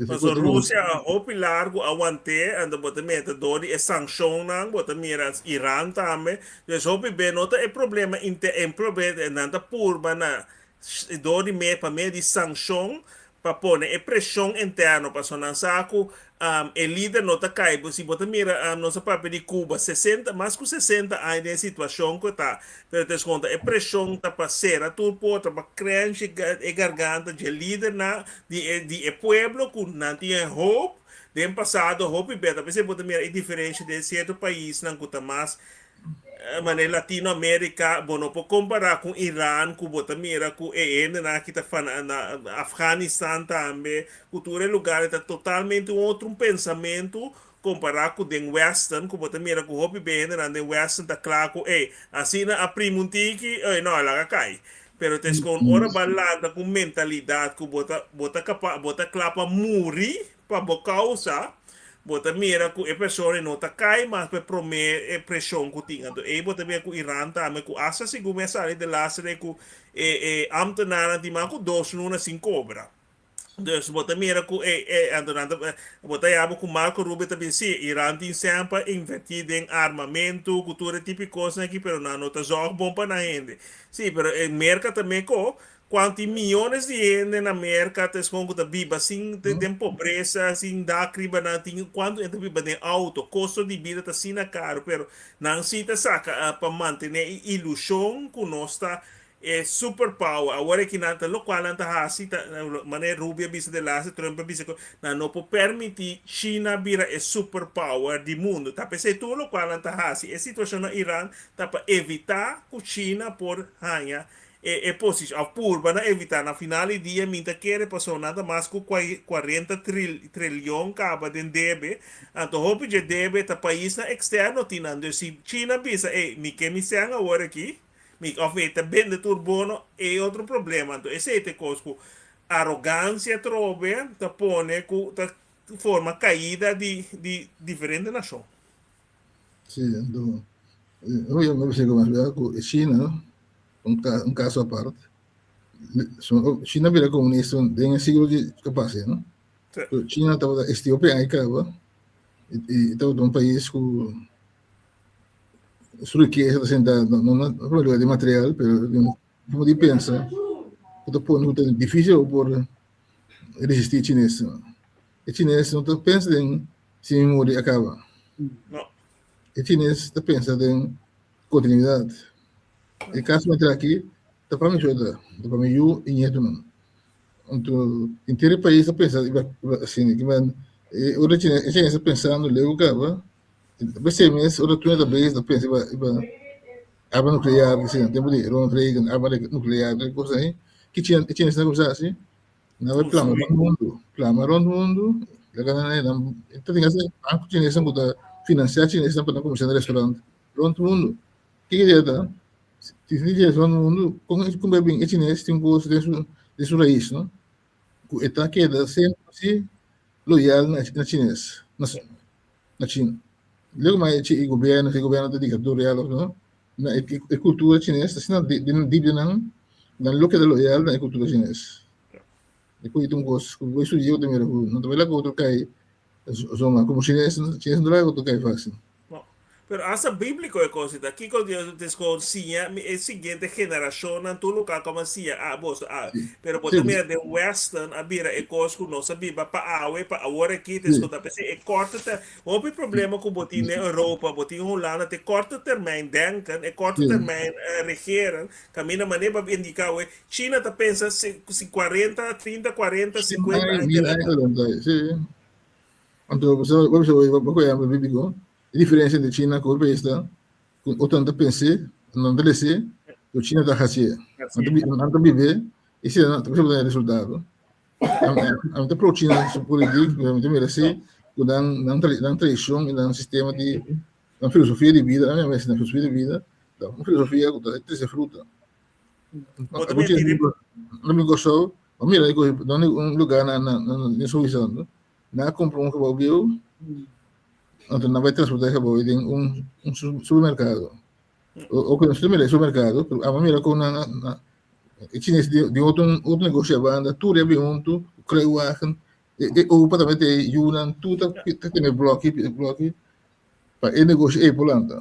Paso Rusia a hopi largo aguanté, anto bo ta mira dor di e sancionnan, bo ta mira Iran tambe, dus hopi be no ta e problema inter, e problema nan ta purba na Dor di me pa medio di sankshon pa pone e preshon interno pasobra nan sa ku e lider no ta kai. Si bo ta mira nos a papia di Cuba 60 mas ku 60 aña den e situashon ku ta pero ta eskonta e preshon ta pa sera tur porta pa krenchi e garganta dje lidernan di e di e pueblo ku nan tin e hoop den pasado hopi beta. P'esei bo ta mira e diferensha den sierto paisnan ku ta mas Manera Latino America bo no por compara cu Iran cu bo ta mira cu e hendenan aki ta fana na Afghanistan tambe cu tur e lugar ta totalmente un otro pensamento compara cu den western cu bo ta mira cu hopi be hendenan den western ta cla cu ey asina a primi un tiki ey no a laga cay pero ta escon ora bo a lanta cu un mentalidad cu bo ta bo ta capa bo ta cla pa muri Pa bo causa, bo ta mira cu e persona no ta cay mas pa e prome e presion cu tin. Anto ey bo ta mira cu Iran tambe cu hasta segun mi a sali de laatste rey cu e e ambtenaarnan tin mas cu dos luna sin cobra. Dus bo ta mira cu e e anto nan ta bo ta yaba cu Marco Rubio ta bisa si Iran tin semper inverti den armamento cu tur e tipo di cosnan aki pero nan no ta zorg bon pa nan hende. Si pero e Merca ta meco Kuantu miyones di hende na Merka ta eskon ku ta biba sin den pobresa, sin dak riba nan, tin kuantu hende ta biba den outo, kosto di bida ta asina karu, pero nan si ta saka pa mantené e ilushon ku nos ta e super power. Awor aki nan ta lokual nan ta hasi ta manera Rubio a bisa de laatste, Trump a bisa ku nan no por permití China bira e super power di mundu. Ta p'esei tur lokual nan ta hasi e situashon na Iran ta pa evitá ku China por haña E e posishon of purba na evitá. Na final di dia mi ta kere pasobra nan ta mas ku kuarenta trilion kaba den debe. Anto hopi dje debe ta paisnan eksterno tin nan. Dus si China bisa ey mi ke mi sèn awor aki, Mi of e ta bende tur bono e otro problema. Anto esei ta e kos ku arogansia atrobe ta pone ku ta forma kaida di di diferente nashon. Sí, anto hopi mi bisa ku mas bia ku e China un un kaso apart. China bira komunista den e siglo di ku pasa no. China tabata Etiopia ai kaba i tabata un pais ku su rikesa ta senta no na primer lugar di material pero di un forma di pensa ku ta pone ku ta dificil pa por resistí chines. E chines no ta pensa den si mi muri a kaba. E chines ta pensa den kontinuidat. E kas ku mi tra aki ta pa mi suegra, ta pa mi yu i ñetunan. Anto henter e pais ta pensa asina. E ora e chines ta pensando leu kaba. P'esei mes ora tur ta bezig ta pensa riba riba arma nuklear asina tempu di Ronald Reagan arma nuklear tur e kos ei ki china e chines nan a kuminsá hasi nan a plama rònt mundu plama rònt mundu laga nan nan ta tin hasta banko chinesnan ku ta finansiá chinesnan pa nan kuminsá nan restaurant rònt mundu kiko e ta si tin chines rònt mundu kon kon bai bin e chines tin kos den su den su rais no ku e ta keda semper si loyal na chines na na China. Luego ma e gobierno, si e gobierno ta dictatorial of no, na e, e cultura chines, asina den diep den nan, nan lo keda loyal na e cultura chines. E koe ta un kos ku bo estudia bo ta mira ku no ta bai laga otro kai zomaar. Komo chines, chines no ta laga otro kai fácil. No. Pero hasta bíblico e kos ta. Kiko Dios ta escoge siña e siguiente generacionnan tur loka como a siña a boso a. Pero bo ta mira den western a bira e kos ku nos a biba pa awe pa awor aki ta escoge. P'esei e korte ter hopi problema ku bo tin den Europa, bo tin Hulanda te korte termijn denken, e korte termijn regeren. Kaminda manera bo a indica awe China ta pensa si 40, 30, 40, 50 aña adelante. Anto bo sa bo bisa bo koe hamber bíbliko, e diferensia entre China ku otro pais ta ku otro nan ta pens'é, nan ta les'é, pero China ta hasié. Nan ta nan ta bib'é i si nan ta bisa resultado. Ami ta pro China su politik, pero mi ta mira si ku nan nan nan tradishon i nan sistema di nan filosofia di bida, ami a mester nan filosofia di bida ta un filosofia ku ta trese fruta. Bo ta mira tiri. Nan bin Kòrsou, bo mira un lugá na na na Suiza. Nan a kumpra un gebou bieu, anto nan bai transportá e gebou ei den un un supermerkado. Oke, nos ta mira e supermerkado, pero amo mira kon nan a e chines di di otro otro negoshi a banda, tur a bin huntu, kruiwagen, e e opa ta mete e yunan, tur ta ta tene blòki blòki pa e negoshi ei por lanta.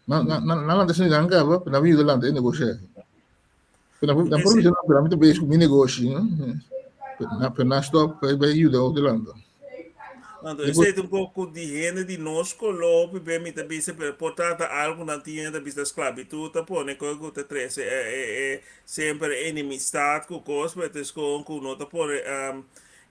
Nan nan nan lanta esei nan kaba, pero nan a yuda lanta e negoshi aki. Pero nan por bisa no, pero ami ta bezig ku mi negoshi, no? Pero nan stop pa bai yuda otro lanta. Anto esei ta un poko di hende di nos koló hopi be mi ta bisa pero por trata algu nan tin hende ta bisa sklabitut ta pone koe ku ta trese e e e semper enemistad ku kos pero ta eskon ku no ta pone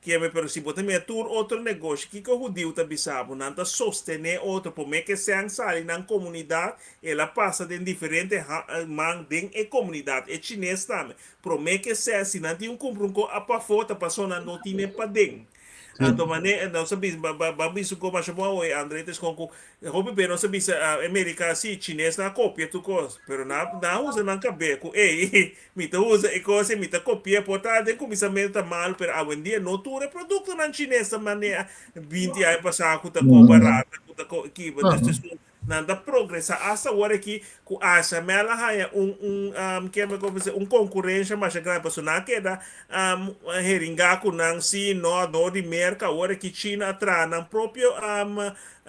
Keme, pero si bo ta mira tur otro negoshi, kiko hudiu ta bisa bo? Nan ta sostené otro. Promé ke sèn sali nan komunidat, el a pasa den diferente man den e komunidat. E chines tambe. Promé ke sèn, si nan tin un kumpra un ko a pafó, ta paso nan no tine paden. Anto mane, nos a bisa, ba bisa un ko masha bon awe, Andre, ta eskon ku hopi be nos a bisa, Amerika, si, chinesnan a kopia tur kos, pero nan a usa nan kabe ku, ey, Mi ta usa e kos ei, mi ta kopi'é. Por ta den kuminsamentu ta malu, pero awendia no tur e produktonan chines ta manera 20 aña pasá ku ta ko barata, ku ta ko kiba. Dus dus ku nan ta progresá asta awor aki ku ASML a haña un un keme ku bisa un konkurensha masha grandi pasobra nan a keda heringá ku nan si no dor di Merka. Awor aki China a traha nan propio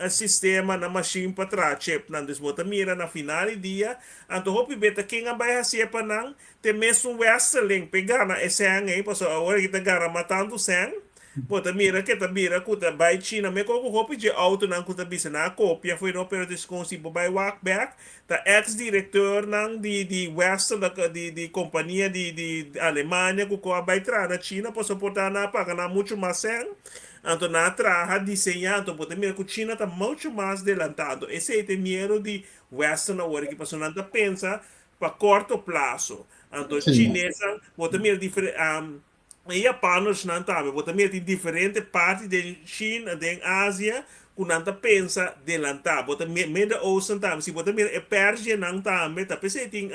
sistema, nan mashin pa traha chipnan. Dus bo ta mira na final di dia Anto hopi be ta ken a bai hacié pa nan, te mesun Westerling p'e gana e sèn ei, pasobra awor aki ta gana mas tantu sèn, bo ta mira ke ta bira ku ta bai China, me kon ku hopi dje autonan ku ta bisa nan a kopia fo'i no, pero deskon si bo bai wak bèk, ta ex direkteurnan di di Westerling di di kompania di di Alemania ku kon a bai traha na China pasobra por ta nan a paga nan muchu mas sèn, anto nan a traha diseñá, anto bo ta mira ku China ta muchu mas delantá, anto esei ta e miedu di Western awor aki pasobra nan ta pensa pa korto plaso. Anto chinesnan bo ta mira difere e japanosnan tambe bo ta mira tin diferente parti den China den Asia. ku nan ta pensa delantá. Bo ta Midden-Oosten tambe, si bo ta mira e Persianan tambe, ta p'esei tin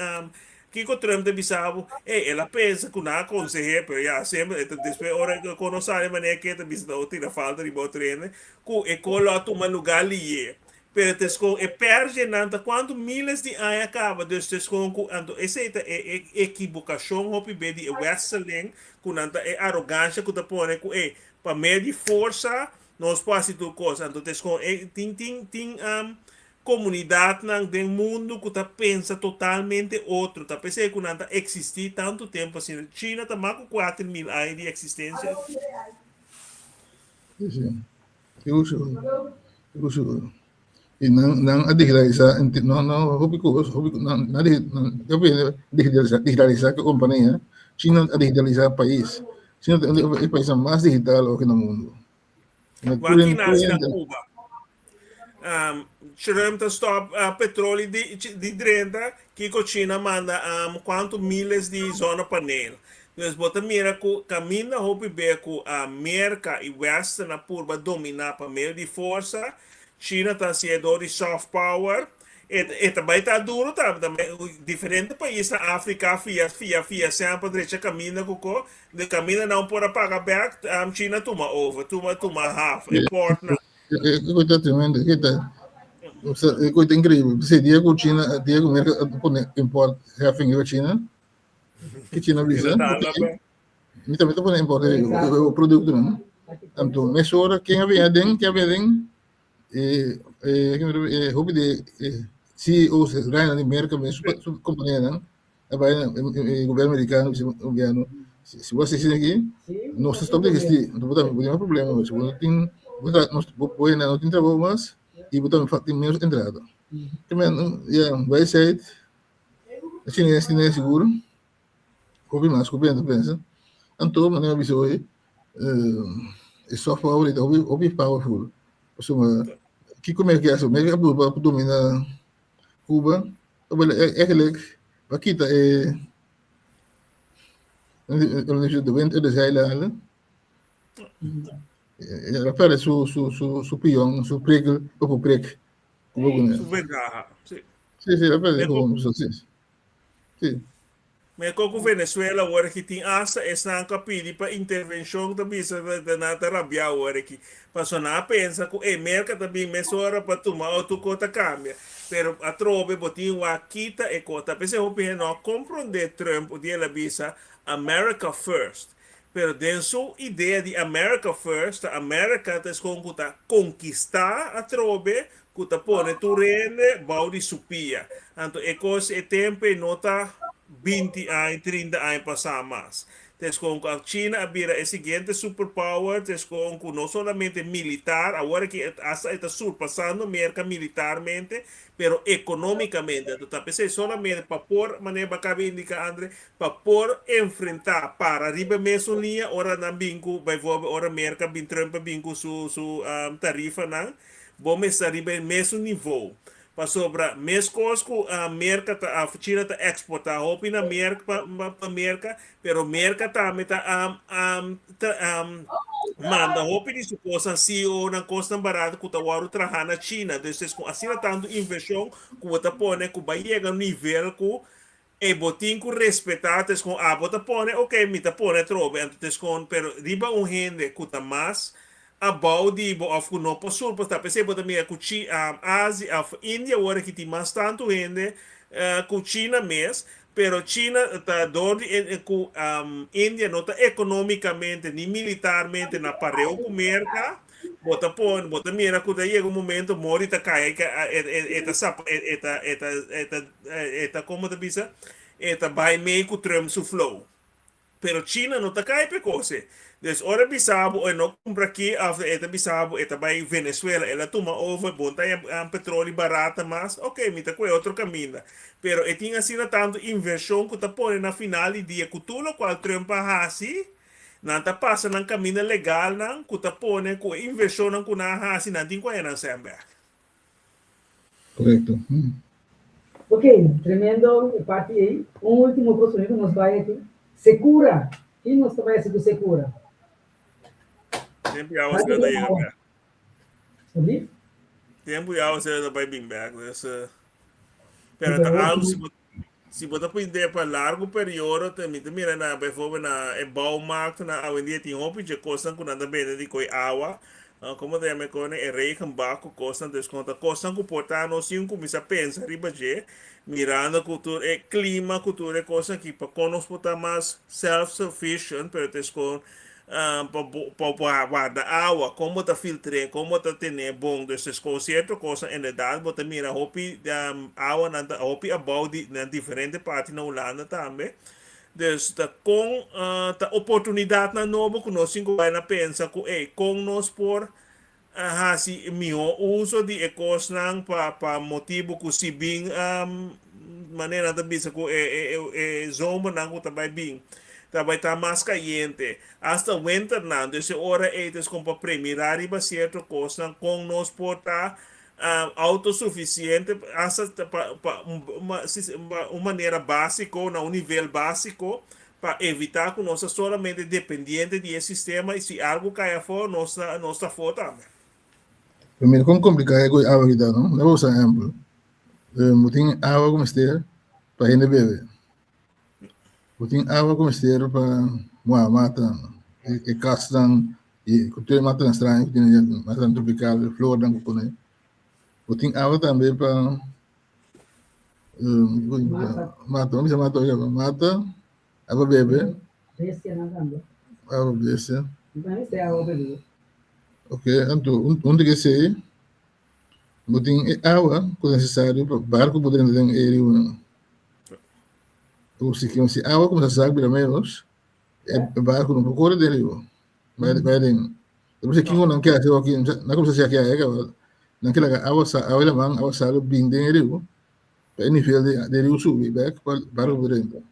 kiko Trump ta bisa bo, ey, el a pensa ku nan a konseh'é, pero ya, semper e ta despues ora ku no sali manera ke ta bisa ta tira falta riba otro hende, ku e kos lo a tuma lugá lié. Pero ta eskon e Persianan ta kuantu miles di aña kaba, dus ta eskon ku anto esei ta e ekibokashon hopi be di e westerling ku nan ta e arogansha ku ta pone ku ey, pa medio di forsa Nos por hasi tur kos. Anto ta eskon e tin tin tin komunidatnan den mundu ku ta pensa totalmente otro. Ta p'esei ku nan ta eksistí tantu tempu asina. China ta mas ku 4000 aña di eksistensia. Sí, sí. Sigur, sigur. Sigur, sigur. I nan nan a digitalisá no no hopi kos hopi nan nan a digitalisá digitalisá ku kompania. China a digitalisá pais. China ta e paisnan mas digital oki na mundu. Wak ki nasi na Cuba. Um, Trump ta stop uh, petroli di, di drenta, kiko China manda um, kuantu miles di zonnepaneel. Dus bo ta mira ku kaminda hopi be ku uh, Merka i Westen a purba dominá pa medio di forsa, China ta hasié dor di soft power. E, e ta bai ta duro tambe, tambe diferente pais na Afrika fia fia fia semper drecha kaminda ku ko, de kaminda nan por a paga bek, um, China tuma over, tuma tuma haf, e portnan. E kos ta tremendo, e ta e kos ta increíble. P'esei dia ku China, dia ku Merka a pone import heffing riba China, ke China bisa, ok, mi tambe ta pone import riba e produktonan. Anto mesora ken a bini aden, ken a bini aden, e e hopi di e CEO's grandi di Merka mes su kompanianan a bai na e gobierno merikano bisa gobierno si bo hasi asina aki nos ta stop di existi anto bo ta bo tin mas problema bo no tin bo ta bo hende no tin trabou mas i bo ta tin menos entrada ya wijsheid e chines tin sigur hopi mas ku bento pensa anto manera mi bisa hoy e soft power ta hopi hopi powerful pasobra kiko Merka a hasi Merka a purba pa domina Cuba eigenlijk pa kita e de wind uit de zeilen halen. El a perde su, su, su, su pion, su prikkel, op een prik. Su ventaha, sí. Sí, sí, el a perde gewoon, sí. Sí. Meko ku Venezuela awor aki tin asta esnan ku a pidi pa intervenshon ta bisa ta nan ta rabia awor aki. Pasobra nan a pensa ku e Merka ta bin mesora pa tuma otro ko ta kambia. Pero atrobe bo tin wak kita e ko. Ta p'esei hopi hende no a komprondé Trump di el a bisa America first. Pero den su idea di America first ta America ta eskon ku ta konkistá atrobe ku ta pone tur hende bou di su pia. Anto e kos e tempu ei no ta 20 aña, 30 aña pasá mas. Ta eskon ku China a bira e siguiente superpower, ta eskon ku no solamente militar, awor aki hasta e ta surpasando Merka militarmente, pero ekonómikamente. Anto ta p'esei solamente pa por, manera bo a kaba indiká Andre, pa por enfrentá, para riba e mesun liña ora nan bin ku, bijvoorbeeld ora Merka bin, Trump a bin ku su su tarifanan, Bo mester riba e mesun nivou. Pasobra meskos ku Merka ta of China ta eksportá hopi na Merk pa pa Merka, pero Merka tambe ta ta manda hopi di su kosnan CEO-nan kosnan barato ku ta wòrdu trahá na China. Dus es ku asina tantu invershon ku bo ta pone ku bai yega un nivel ku E bo tin ku respetá tes kon abo ta pone, ok mi ta pone atrobe, anto tes kon, pero riba un hende ku ta mas abou di bo òf ku no por surpasá, p'esei bo ta mira ku Chi, Asia òf India awor aki tin mas tantu hende ku China mes, pero China ta dor di e ku India no ta ekonómikamente ni militarmente na pareu ku Merka. Bo ta pon, bo ta mira ku ta yega un momento Mori ta kai e e e ta sapa e e ta e ta e ta e ta komo ta bisa e ta bai mei ku Trump su flow. Pero China no ta kai p'e kos e. Dus ora e bisa bo e no kumpra aki òf e ta bisa bo e ta bai Venezuela el a tuma over bo no ta haña petroli barata mas ok mi ta kohe otro kaminda. Pero e tin asina tantu invershon ku ta pone na final di dia ku tur lokual Trump a hasi Nan ta pasa nan kaminda legalnan ku ta pone ku e invershonnan ku nan a hasi nan tin ku haña nan sèn bèk. Korekto. Ok, tremendo e parti ei. Un ultimo kos promé ku nos bai aki. Sekura. Ki nos ta bai hasi ku sekura? Tempu ya awas nan ta yega bèk. Sabí? Tempu di awaseru ta bai bin bek, dus pero ta algu si bo si bo ta pint'é pa largu periodo te mi ta mira na bijvoorbeeld na e bouwmarktnan awendia tin hopi dje kosnan ku nan ta bende di koi awa, komo ta yama e kosnan e regenbak ku kosnan dus kon ta kosnan ku por ta nos tin kuminsá pensa riba dje mirando ku tur e klima ku tur e kosnan aki pa kon nos por ta mas self sufficient pero ta eskon pa pa warda awa, kon bo ta filtr'é, kon bo ta ten'é bon. Dus es kon sierto kosnan inderdaad bo ta mira hopi awanan ta hopi abou di na diferente parti na Hulanda tambe. Dus ta kon ta oportunidatnan nobo ku nos tin ku bai na pensa ku ey kon nos por hasi mihó uso di e kosnan pa pa motibu ku si bin manera nan ta bisa ku e e e zomernan ku ta bai bin ta bai ta mas kayente asta winternan dus e ora ei ta eskon pa premirá riba sierto kosnan kon nos por ta outosufisiente asta pa pa un manera básiko na un nivel básiko pa evitá ku nos ta solamente dependiente di e sistema i si algu kai afó nos ta nos ta afó tambe. Pero mira kon kompliká e ku e awa aki ta no. Laga usa ehèmpel. Bo tin awa ku mester pa hende bebe. Bo tin awa ku mester pa muha mata, e kasnan i ku tur e matanan straño ku tin matanan tropikal, flornan ku pone. Bo tin awa tambe pa Mata, vamos mata, mata, awa bebe. Bestia nan tambe. Awa bestia. Tambe se awa bebe. Ok, anto, un de que sei, bo tin e awa ku necesario pa barco por drenta den e riu nan. O si si awa kumsa sak bira menos, e barco no por kore den riu. Bai bai den. Entonces kiko nan ke hasi aki, nan kumsa hasi aki aya kaba. Nan ke laga awa sa awa laman, awa salu bin den e riu, pa e nivel di di riu subi bek pa barco por drenta.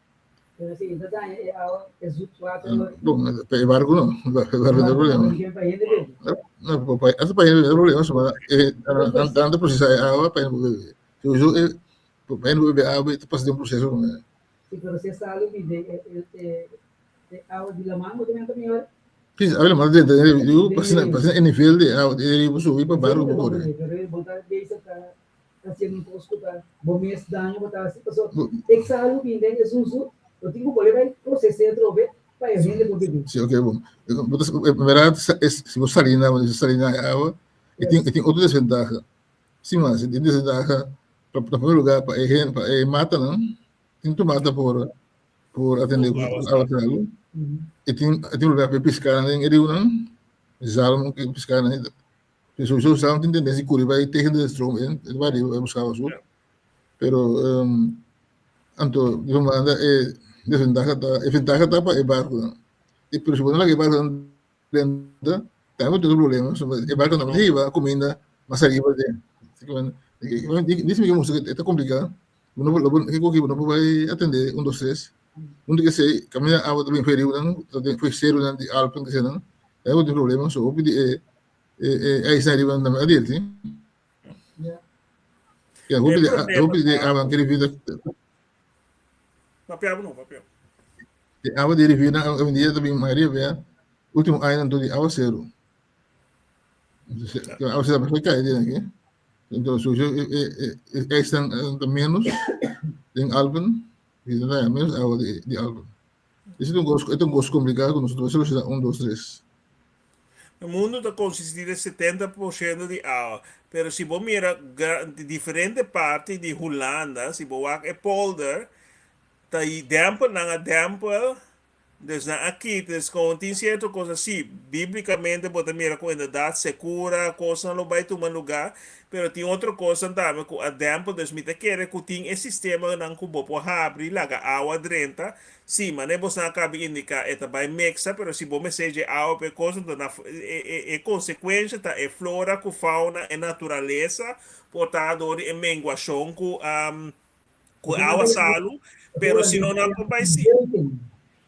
Pero si ta daña e awa, e zoet water. Bon, pa e barco no, pa e barco no tin problema. Pa hende bebe. No, pa hasta pa hende bebe no problema, pasobra e nan ta procesa e awa pa hende por bebe. Sowieso e pa hende por bebe awa ta pasa den un proceso. Si, pero si e salu bin den e e E awa di laman bo ta menta mihor. Si, awa di laman ta drenta den e riu, pa asina pa asina e nivel di awa di e riu por subi pa barku por kore. Pero bo ta bezig ta hasiendo un kos ku ta bo mes daño bo ta hasi pasobra e salu bin den e susu bo tin ku bolbe bai proses'é atrobe pa e hende por bebe. Si, oke bon. Bo ta en berdad si bo salina bo salina e awa e tin e tin otro desventaha. Si mas e tin desventaha na primer lugar pa e pa e matanan tin tur mata por por atende ku awa trago. E tin e tin lugar pa e piskanan den e riunan, zalm ku e piskanan. Sowieso zalm tin tendensia di kuri bai tegen de stroom in, e ta bai riba bai buska awa sur. Pero anto di un banda e desventaha ta e ventaha ta pa e barkunan. E pero si bo no laga e barkunan drenta tambe bo tin otro problema pasobra e barkunan no ta hiba kuminda mas ariba den. Dice mi ke mustra e ta kompliká. Bo no por, kiko ki bo no por bai atendé un dos tres. Un di esei kaminda awa ta bin for e riunan, ta den for e serunan di Alpen kese nan, ai bo tin problema. So hopi di e e e ijsnan riba nan tambe a dirti. Ya hopi di hopi di awa ke rivier ta. Papia bo no, papia. E awa di riviernan awendia ta bin mayoria bia ultimo añanan tur di awa seru. Awa seru ta kai den aki. Entonces, sowieso e, e, e, e ijs ta menos den Alpen, y ta menos awa di, di Alpen. Es un gozo, es un gozo complicado que nosotros solucionar un, dos, tres. E mundo ta consisti di 70% di awa, pero si bo mira diferente parti di Hulanda, si bo wak e polder, ta dempel nan a dempel. Dus nan a kita, dus kon tin sierto kos así, bíblikamente bo ta mira ku inderdat sekura, kosnan lo bai tuma lugá, pero tin otro kosnan tambe ku a dèmpel, dus mi ta kere ku tin e sistemanan ku bo por habri laga awa drenta, sí, manera bosnan a kaba indiká e ta bai meksa, pero si bo mester dje awa pa e kos, anto na e e e konsekuensha ta e flora ku fauna, e naturalesa por ta dor di e menguashon ku ku awa salu, pero si no nan por bai si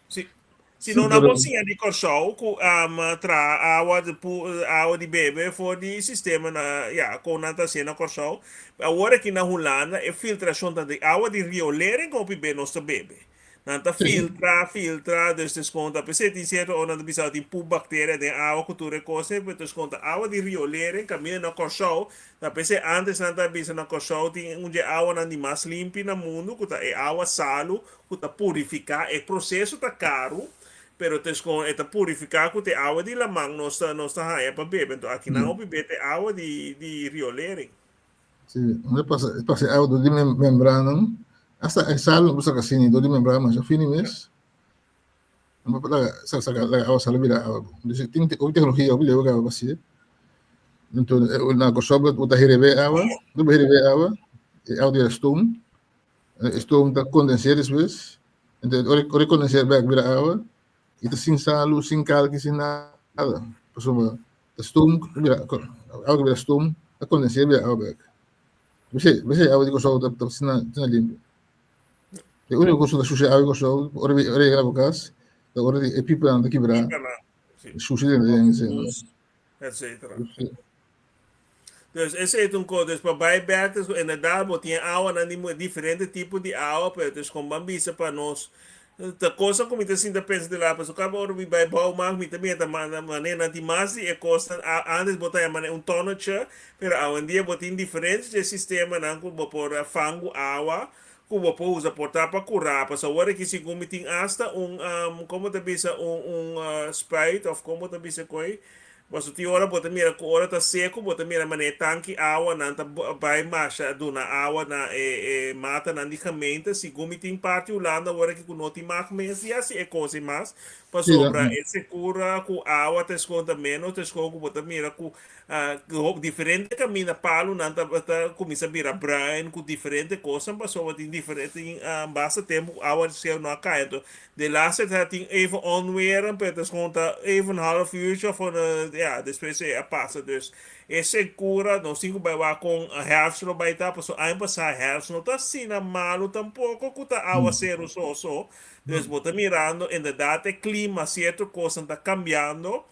si si no nan por siña di Kòrsou ku traha awa di pu awa di bebe for di sistema na ya kon nan ta hasié na Kòrsou. Awor aki na Hulanda e filtrashon ta di awa di riolering hopi be nos ta bebe. Nan ta filtra, filtra, dus ta skon ta p'esei tin sierto ora nan ta bisa tin poep bacteria den awa ku tur e kos ei, pero ta skon ta awa di riolering kaminda na Kòrsou, ta p'esei antes nan ta bisa na Kòrsou tin un dje awanan di mas limpi na mundu ku ta e awa salu ku ta purifiká, e proseso ta karu, pero ta skon e ta purifiká ku ta e awa di laman nos ta nos ta haña pa bebe, anto akinan hopi be ta e awa di di riolering. Sí, e pasa, e pasa awa door di membranan. Hasta e sal no por saca asina, door di membrana masha fini mes. No por laga, sa saca, laga awa sal bira awa. Dus tin hopi tecnologia, hopi leu awa pa Anto, na Kòrsou bo ta herebé awa, bo ta herebé awa, e awa bira stoom. E stoom ta condenseer despues. Anto, ora ora e condenseer bek bira awa, i ta sin salu, sin kalki, sin nada. Pasobra ta stoom bira awa bira stoom ta condenseer bira awa bek. P'esei p'esei awa di Kòrsou ta ta asina asina limpi. E úniko kos ku ta shusha awa di Kòrsou ora ora yega na bo kas ta ora di e pipanan ta kibrá shushi den den esei. Etcetera. Dus esei ta un kos, dus pa bai bek ta inderdaad bo tin awanan di diferente tipo di awa pero ta kon ban bisa pa nos ta kosnan ku mi ta sinta pensa di la pasobra kada ora mi bai bouwmarkt mi ta mira ta manda manera nan tin mas di e kosnan antes bo ta yama un tonnetje pero awendia bo tin diferente dje sistemanan ku bo por fangu awa ku bo por usa por ta pa kura pasobra awor aki segun mi tin asta un komo ta bisa un un spuit of komo ta bisa koi Pasobra tin ora bo ta mira ku ora ta seku bo ta mira manera e tanki awa nan ta bai masha duna awa na e e matanan di gemeente segun mi tin parti Hulanda awor aki ku no tin mag mes di hasi e kos ei mas pasobra e sekura ku awa ta eskon ta menos ta eskon ku bo ta mira ku diferente kaminda palunan ta ta kuminsa bira bruin ku diferente kosnan pasobra tin diferente tin basta tempu ku awa di shelu no a kai anto De laatste tijd tin even onweren, pero het is gewoon ta even half uurtje of een, ja, despues e a pasa. Dus e secura, nos tin cu bay wak con herfst lo bay ta, pasobra aña pasa herfst no ta asina malo tampoco cu ta awacero so so. Dus bo ta mirando inderdaad e clima, cierto cosnan ta cambiando,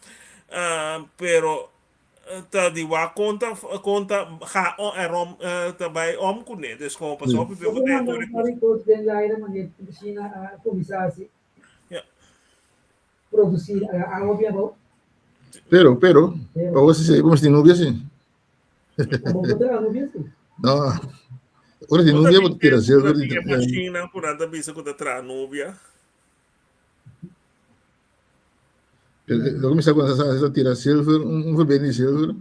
pero ta di wak kon ta kon ta ga on erom ta bai om kuné dus kon pasobra hopi bes bo ta tur e kos. Kos den laira manera pisina a kuminsá hasi produsí awa bien abou. Pero pero pa bo hasi bo mester tin nubia si. Abo bo traha nubia si. No. Ora tin nubia bo ta tira zilver di. E mashinnan ku nan ta bisa ku ta traha nubia. Lo que me sa cuando sa tira silver, un, un verbinding di silver,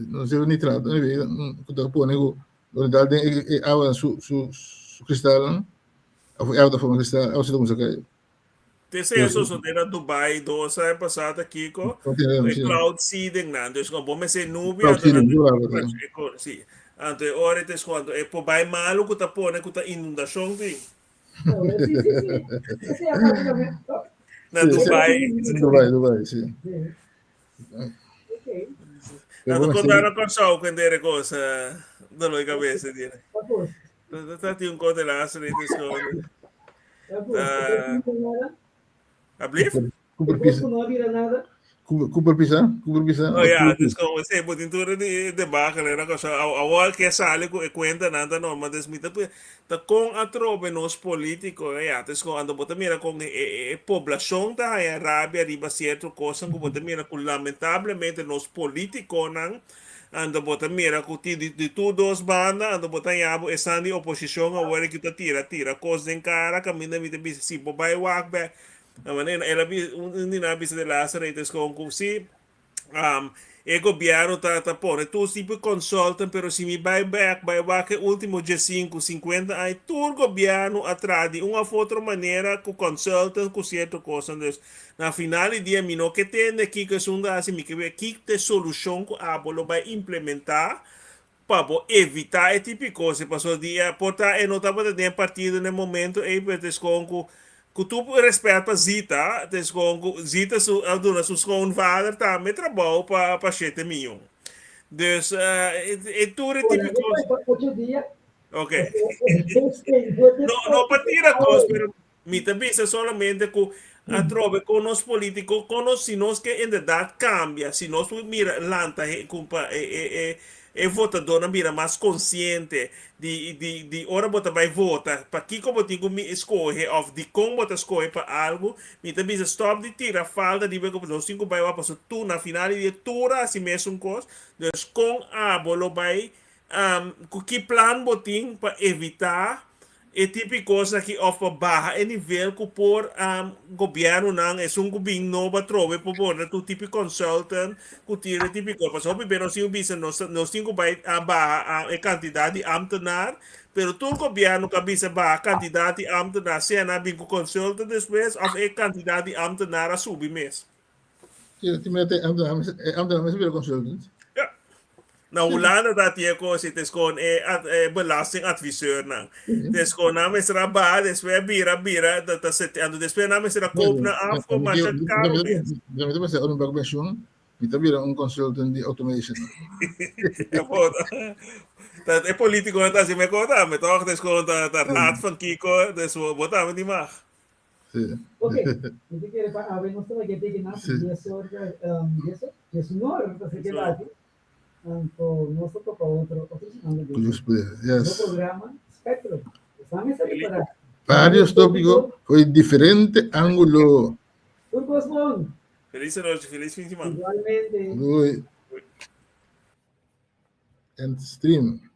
no silver nitrato, no weet, ku ta pone ku donde dal den e, e awa su su su kristal, of e awa ta forma kristal, awa si ta kumsa kai. Te eso so na Dubai dos aña pasá ta kiko, e cloud seeding nan, dus bo mester nubia, Cloud seeding, anto, si, anto e ora te anto e por bai malu ku ta pone ku ta inundashon tin. Na Dubai. Dubai, Dubai, sí. Na tu contar na Kòrsou kuende e kos dolor di kabesa tiene. Ta tin un kos de laatste rit is gewoon. Alblief? Cooper Pisa. Cooper Pisa? Cooper Pisa? Oh ja, dus como se bo tin tur di debacle na cosa. Awor ke sali ku e cuenta nan ta normal, dus mi ta ta kon atrobe nos politico ja, dus kon anto bo ta mira kon e e poblacion ta haya rabia riba cierto cosnan ku bo ta mira ku lamentablemente nos politiconan anto bo ta mira ku tin di di tur dos banda anto bo ta haña bo esnan di oposicion awor aki ta tira tira cos den cara kaminda mi ta bisa si bo bai wak bek Na manera el a bisa, un di nan a bisa de laatste reden is gewoon ku si um, e gobierno ta, ta pone tur tipo di consultant, pero si mi bai back, bai wak e ultimo 15, 50 aña, tur gobierno a traha di un of otro manera ku consultant ku cierto cosnan. Dus, na final di dia mi no ke tende kiko esun ta hasi, mi ke wea kiko ta e solucion ku abo lo bai implementa pa bo evita e tipo di cos pasobra di e por ta e no tabata den e partido na e momento ey pero ta escoge cu cu tur respet pa Zita ta escoge cu Zita su a duna su schoonvader tambe trabao pa pa shete miyon dus e tur e tipo di cos ok no no pa tira cos pero Mi ta bisa solamente ku atrobe kon nos politiko kon nos si nos ke inderdaad kambia si nos por mira lanta he ku pa e e e. e votadónan bira mas konsiente di di di ora bo ta bai vota pakiko bo tin ku mi skohe òf dikon bo ta skohe pa algu. Mi ta bisa stòp di tira falta riba ku nos tin ku bai wak pasobra tur na final di dia tur a hasi mesun kos. Dus kon abo lo bai ku ki plan bo tin pa evitá e tipo di kos aki òf pa baha e nivel ku por gobièrnunan esun ku bin nobo atrobe por pone tur tipo di consultant ku tin e tipo di kos. Pasobra hopi bes nos tin ku bisa nos nos tin ku bai baha e kantidat di ámtenar pero tur gobièrnu ku a bisa baha kantidat di ámtenar sea nan a bin ku consultant despues òf e kantidat di ámtenar a subi mes. Sí, ti mete ambtenaar, ambtenaar mes bira consultant. Ja. Na Hulanda ta tie kos het is gewoon e, e belastingadviseurnan. Dus gewoon nan mester a baha, despues bira bira, dat ta sete, anto despues nan mester a koop nan af kon masha karo mes. Mi ta pensa ora mi bai ku pensioen, mi ta bira un consultant di automation. Ja, por. Dat e politiconan ta hasi me kon tambe, toch? Dus gewoon ta ta raad van kiko, dus bo tambe di mag. Sí. Ok, mi ta kere pa awe nos ta laga teken nan 10 or, 10 or, 19 or ta ser keda aki. Anto nos ta topa otro, otro siman di Dios puede, yes. No programa Spectrum. Samen sa reparar. Varios tópicos foi diferente ángulo. Tur kos bon. Feliz noche, feliz fin de semana. Igualmente. Doei. And stream.